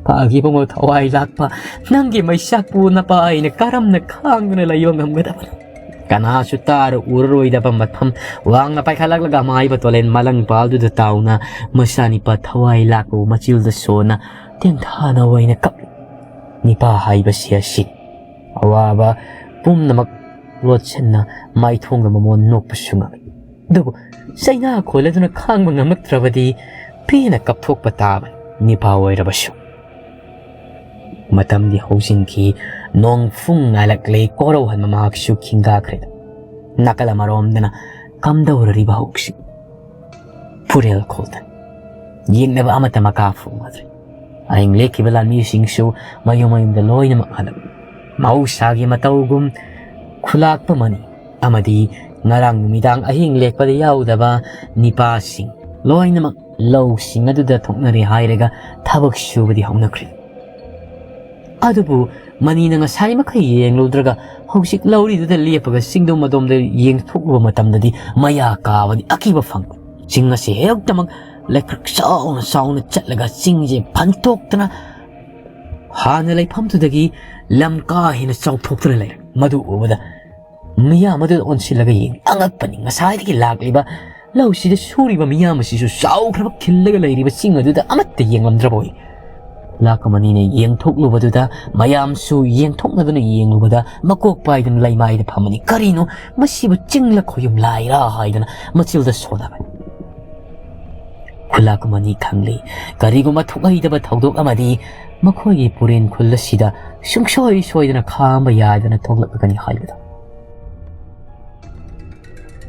ꯐꯥꯈꯤꯕ ꯊꯋꯥꯏ ꯂꯥꯛꯄ ꯅꯪꯒꯤ ꯃꯩꯁꯥꯛꯄꯨ ꯅꯄꯥ ꯑꯩꯅ ꯀꯔꯝꯅ ꯈꯥꯡꯗꯨꯅ ꯂꯩꯕ ꯉꯝꯒꯗꯕꯅꯣ? ꯀꯅꯥꯁꯨ ꯇꯥꯔ ꯎꯔꯔꯣꯏꯗꯕ ꯃꯐꯝ ꯋꯥꯡꯅ ꯄꯥꯏꯈꯠꯂꯛꯂꯒ ꯑꯃꯥꯏꯕ ꯇꯣꯂꯦꯟ ꯃꯂꯪ ꯄꯥꯜꯗꯨꯗ ꯇꯥꯎꯅ ꯃꯆꯥꯅꯤꯄꯥ ꯊꯋꯥꯏ ꯂꯥꯛꯄꯕꯨ ꯃꯆꯤꯜꯗ ꯁꯣꯟꯅ ꯇꯦꯟꯊꯥꯅ ꯑꯣꯏꯅ ꯀꯞꯂꯤ꯫ ꯅꯤꯄꯥ ꯍꯥꯏꯕꯁꯤ ꯑꯁꯤ ꯑꯋꯥꯕ ꯄꯨꯝꯅꯃꯛ ꯂꯣꯠꯁꯤꯟꯅ ꯃꯥꯏꯊꯣꯡꯗ ꯃꯃꯣꯟ ꯅꯣꯛꯄꯁꯨ ꯉꯝꯃꯤ꯫ ꯑꯗꯨꯕꯨ ꯆꯩꯅꯥ ꯈꯣꯜꯂꯗꯨꯅ ꯈꯥꯡꯕ ꯉꯝꯂꯛꯇ꯭ꯔꯕꯗꯤ ꯄꯦꯟꯅ ꯀꯞꯊꯣꯛꯄ ꯇꯥꯕꯅꯤ, ꯅꯤꯄꯥ ꯑꯣꯏꯔꯕꯁꯨ꯫ ꯃꯇꯝꯗꯤ ꯍꯧꯖꯤꯟꯈꯤ, ꯅꯣꯡ ꯐꯨꯡ ꯉꯥꯏꯂꯛꯂꯦ, ꯀꯣꯔꯧꯍꯟꯕ ꯃꯍꯥꯛꯁꯨ ꯈꯤꯡꯒꯥꯈ꯭ꯔꯦ꯫ ꯅꯥꯀꯜ ꯑꯃꯔꯣꯝꯗꯅ ꯀꯝꯗꯧꯔꯔꯤꯕ ꯍꯧꯖꯤꯛ? ꯐꯨꯔꯦꯜ ꯈꯣꯜꯗꯅ ꯌꯦꯡꯅꯕ ꯑꯃꯠꯇ ꯃꯀꯥ ꯐꯣꯡꯅꯗ꯭ꯔꯦ꯫ ꯑꯍꯤꯡ ꯂꯦꯛꯈꯤꯕ ꯂꯥꯟꯃꯤꯁꯤꯡꯁꯨ ꯃꯌꯨꯝ ꯃꯌꯨꯝꯗ ꯂꯣꯏꯅꯃꯛ ꯍꯜꯂꯛꯂꯦ꯫ ꯃꯍꯧꯁꯥꯒꯤ ꯃꯇꯧꯒꯨꯝ ꯈꯨꯂꯥꯛꯄ ꯃꯅꯤ ꯑꯃꯗꯤ ꯉꯔꯥꯡ ꯅꯨꯃꯤꯗꯥꯡ ꯑꯍꯤꯡ ꯂꯦꯛꯄꯗ ꯌꯥꯎꯗꯕ ꯅꯤꯄꯥꯁꯤꯡ ꯂꯣꯏꯅꯃꯛ ꯂꯧꯁꯤꯡ ꯑꯗꯨꯗ ꯊꯣꯛꯅꯔꯦ ꯍꯥꯏꯔꯒ ꯊꯕꯛ ꯁꯨꯕꯗꯤ ꯍꯧꯅꯈ꯭ꯔꯦ꯫ ꯑꯗꯨꯕꯨ ꯃꯅꯤꯅ ꯉꯁꯥꯏ ꯃꯈꯩ ꯌꯦꯡꯂꯨꯗ꯭ꯔꯒ ꯍꯧꯖꯤꯛ ꯂꯧꯔꯤꯗꯨꯗ ꯂꯦꯞꯄꯒ ꯆꯤꯡꯗꯣꯟ ꯃꯗꯣꯝꯗ ꯌꯦꯡꯊꯣꯛꯂꯨꯕ ꯃꯇꯝꯗꯗꯤ ꯃꯌꯥ ꯀꯥꯕꯗꯤ ꯑꯀꯤꯕ ꯐꯪꯕ꯫ ꯆꯤꯡ ꯑꯁꯤ ꯍꯦꯛꯇꯃꯛ ꯂꯩꯀ꯭ꯔꯛ ꯆꯥꯎꯅ ꯆꯥꯎꯅ ꯆꯠꯂꯒ ꯆꯤꯡꯁꯦ ꯐꯟꯇꯣꯛꯇꯅ ꯍꯥꯟꯅ ꯂꯩꯐꯝꯗꯨꯗꯒꯤ ꯂꯝ ꯀꯥ ꯍꯦꯟꯅ ꯆꯥꯎꯊꯣꯛꯇꯨꯅ ꯂꯩꯔꯦ꯫ ꯃꯗꯨ ꯎꯕꯗ ꯃꯤꯌꯥꯝ ꯑꯗꯨꯗ ꯑꯣꯟꯁꯤꯜꯂꯒ ꯌꯦꯡꯉꯤ꯫ ꯑꯉꯛꯄꯅꯤ, ꯉꯁꯥꯏꯗꯒꯤ ꯂꯥꯛꯂꯤꯕ ꯂꯧꯁꯤꯗ ꯁꯨꯔꯤꯕ ꯃꯤꯌꯥꯝ ꯑꯁꯤꯁꯨ ꯆꯥꯎꯈ꯭ꯔꯕ ꯈꯤꯜꯂꯒ ꯂꯩꯔꯤꯕ ꯆꯤꯡ ꯑꯗꯨꯗ ꯑꯃꯠꯇ ꯌꯦꯡꯂꯝꯗ꯭ꯔꯕꯣꯏ꯫ ꯈꯨꯂꯥꯛ ꯑꯃꯅꯤꯅ ꯌꯦꯡꯊꯣꯛꯂꯨꯕꯗꯨꯗ ꯃꯌꯥꯝꯁꯨ ꯌꯦꯡꯊꯣꯛꯅꯗꯨꯅ ꯌꯦꯡꯂꯨꯕꯗ ꯃꯀꯣꯛ ꯄꯥꯏꯗꯨꯅ ꯂꯩꯃꯥꯏꯗ ꯐꯝꯃꯅꯤ꯫ "ꯀꯔꯤꯅꯣ ꯃꯁꯤꯕꯨ, ꯆꯤꯡꯂ ꯈꯣꯌꯨꯝ ꯂꯥꯏꯔꯥ?" ꯍꯥꯏꯗꯨꯅ ꯃꯆꯤꯜꯗ ꯁꯣꯟꯅꯕꯅꯤ꯫ ꯈꯨꯂꯥꯛ ꯑꯃꯅꯤ ꯈꯪꯂꯤ, ꯀꯔꯤꯒꯨꯝꯕ ꯊꯣꯛꯍꯩꯗꯕ ꯊꯧꯗꯣꯛ ꯑꯃꯗꯤ ꯃꯈꯣꯏꯒꯤ ꯄꯨꯔꯦꯟ ꯈꯨꯜ ꯑꯁꯤꯗ ꯁꯨꯡꯁꯣꯏ ꯁꯣꯏꯗꯅ ꯈꯥꯝꯕ ꯌꯥꯗꯅ ꯊꯣꯛꯂꯛꯂꯒꯅꯤ ꯍꯥꯏꯕꯗꯣ꯫